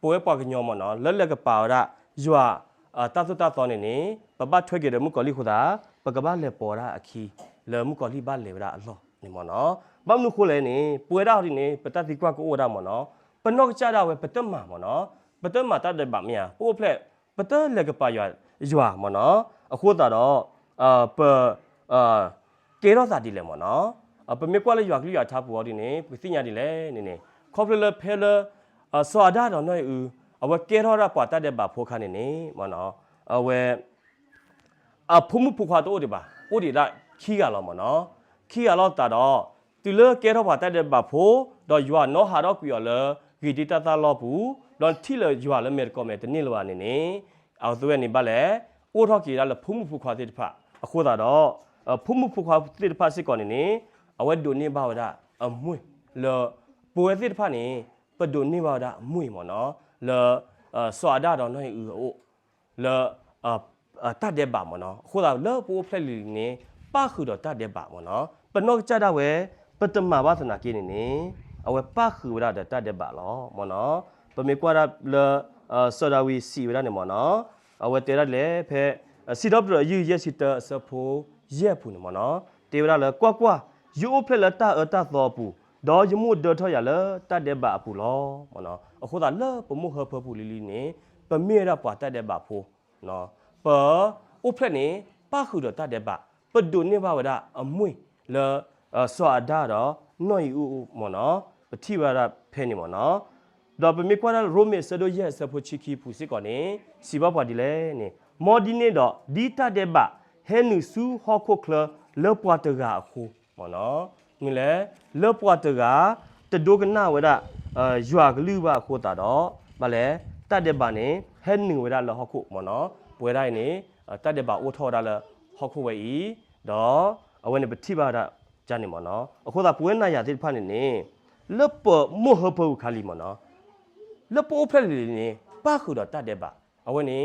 ပဝဲပှၤကညီမ့ၢ်နီၤ, လၢလဲၤကပာ်ဝဲဒၣ် ယွၤ တၢ်သိၣ်တၢ်သီန့ၣ်န့ၣ် ပဘၣ်ထွဲက့ၤဒီးမုၣ်ကီၤလံၢ်အဃိသတး ပကဘၣ်လဲၤပိာ်ဝဲဒၣ်အခံ လၢမုၣ်ကီၤလံၢ်ဘၣ်လဲၤဝဲဒၣ်အလီၢ်န့ၣ်မ့ၢ်နီၤ. ဘၣ်မနုၤဃိလဲၣ်န့ၣ် ပဝဲဒၣ်အီၤဒ်န့ၣ် ပတၢ်သံကွၢ်ကအိၣ်ဝဲဒၣ်မ့ၢ်နီၤ, ပနီၢ်ကစၢ်ဒၣ်ဝဲ ပတမၤမ့ၢ်နီၤ, ပတမၤတၢ်ဒဲးဘးမ့ၢ်ဧါ, ပအိၣ်ဖျဲၣ် ပတလဲၤကပာ်ယွၤ ယွၤမ့ၢ်နီၤ. အဃိသတးဒီး ပ ကဲထီၣ်သးဒ်လဲၣ်မ့ၢ်နီၤ. ပမ့ၢ်ကွၢ်လၢယွၤကလုၢ်ယွၤထါပူၤအီၤဒ်န့ၣ် ပကသ့ၣ်ညါဒ်လဲၣ်န့ၣ်န့ၣ် ခီဖျိလၢဖဲလၢ စီၤအၤဒၣ်ဒီးနီၢ်အံၤအု အဝဲကဲထီၣ်ဒၣ်ပှၤတၢ်ဒဲးဘးဖိအခါန့ၣ်န့ၣ် အဝဲ အဖိမုၣ်ဖိခွါတအိၣ်ဒံးဘၣ်, အိၣ်ဒံးဒၣ်ခံဂၤလီၤမ့ၢ်နီၤ. ခံဂၤလီၤသတးဒီး တုၤလၢကဲထီၣ်ပှၤတၢ်ဒဲးဘးဖိ ဒီးယွၤနီၣ်ဟးထီၣ်ကွံာ်အီၤလၢ ဂ့ၤဒ့တၢ်သၣ်လီၢ်ပူၤ, ဒီးထံၣ်လၢယွၤလၢမဲာ်တကိးမဲာ်တန့ၢ်လၢၤဘၣ်န့ၣ်န့ၣ် အဝဲန့ၣ်ဘၣ်လဲၣ် အိၣ်ထီၣ်က့ၤဒၣ်လၢဖိမုၣ်ဖိခွါသ့ၣ်တဖၣ်အဃိသတးဒီး ဖိမုၣ်ဖိခွါသ့ၣ်တဖၣ်စ့ၢ်ကီးန့ၣ်န့ၣ် အဝဲဒိးန့ၢ်ဘၣ်ဝဲဒၣ်အမှံၣ်လၢ ပဝဲသ့ၣ်တဖၣ်န့ၣ် ပဒိးန့ၢ်ဘၣ်ဝဲဒၣ်အမှံၣ်မ့ၢ်နီၤ. လၢ စီၤအၤဒၣ်ဒီးနီၢ်အံၣ်အုအအိၣ် လၢ တၢ်ဒဲးဘးမ့ၢ်နီၤ. အဃိသတးလၢပအိၣ်ဖျဲၣ်လံၤလံၤန့ၣ် ပၣ်ဃုာ်ဒီးတၢ်ဒဲးဘးမ့ၢ်နီၤ. ပနီၢ်ကစၢ်ဒၣ်ဝဲ ပတမၤဘၣ်သနာ်က့န့ၣ်န့ၣ် အဝဲပၣ်ဃုာ်ဝဲဒၣ်ဒီးတၢ်ဒဲးဘးလီၤမ့ၢ်နီၤ. ပမ့ၢ်ကွၢ်ဒၣ်လၢ စီၤဒၤဝံးစံးဝဲဒၣ်န့ၣ်မ့ၢ်နီၤ, အဝဲတဲဒၣ်လဲၣ်ဖဲ စံးထီၣ်ပတြၢၤယုၢ်ယဲၢ်ဆံတၢအဆၢဖိယဲၢ်အပူၤန့ၣ်မ့ၢ်နီၤ, တဲဝဲဒၣ်လၢ ကွၢ်ကွၢ်, ယအိၣ်ဖျဲၣ်လၢတၢ်အၢတၢ်သီအပူၤ, ဒီးယမိၣ်ဒၢထီၣ်ယၤလၢတၢ်ဒဲးဘးအပူၤလီၤမ့ၢ်နီၤ. အဃိသတးလၢပမိၢ်ဟၢဖၢပူၤလံၤလံၤန့ၣ် ပမ့ၢ်ဝဲဒၣ်ပှၤတၢ်ဒဲးဘးဖိ ပအိၣ်ဖျဲၣ်န့ၣ် ပၣ်ဃုာ်ဒီးတၢ်ဒဲးဘး, ပဒိးန့ၢ်ဘၣ်ဝဲဒၣ်အမူၢ်လၢ စီၤအၤဒၣ်ဒီးနီၢ်အံၣ်အုမ့ၢ်နီၤ, ပထံၣ်ဝဲဒၣ်ဖဲန့ၣ်မ့ၢ်နီၤ. ဒီးပမ့ၢ်ကွၢ်ဒၣ်ရိမ့ၤအဆၢဒိၣ်ယဲၢ်အဆၢဖိဆံခံပူၤစ့ၢ်ကီးန့ၣ် စံးဘၣ်ပှၤဒ်လဲၣ်န့ၣ်, မ်ဒ်န့ၣ်ဒီး ဒ်တၢ်ဒဲးဘးဟဲနုာ်ဆူဟီၣ်ခိၣ်ချၢလၢပှၤတဂၤအဃိ မ့ၢ်လဲၣ်, လၢပှၤတဂၤ တဒိကနၣ်ဝဲဒၣ် ယွၤကလုၢ်ဘၣ်အဃိသတးဒီး ဘၣ်လဲၣ်, တၢ်ဒဲးဘးန့ၣ် ဟဲနုာ်ဝဲဒၣ်လၢဟီၣ်ခိၣ်မ့ၢ်နီၤ, ပဝဲဒၣ်အံၤန့ၣ် တၢ်ဒဲးဘးအိၣ်ထီၣ်ဝဲဒၣ်လၢဟီၣ်ခိၣ်ဝဲအံၤ, ဒီးအဝဲန့ၣ်ပထံၣ်ဘၣ်ဝဲဒၣ်န့ၣ်မ့ၢ်နီၤ. အဃိသတးပဝဲနၤယၤသ့ၣ်တဖၣ်န့ၣ်န့ၣ် လၢပမိၢ်ဟၢဖၢပူၤခါလံၤမ့ၢ်နီၤ, လၢပအိၣ်ဖျဲၣ်လံၤလံၤန့ၣ် ပၣ်ဃုာ်ဒီးတၢ်ဒဲးဘး, အဝဲန့ၣ်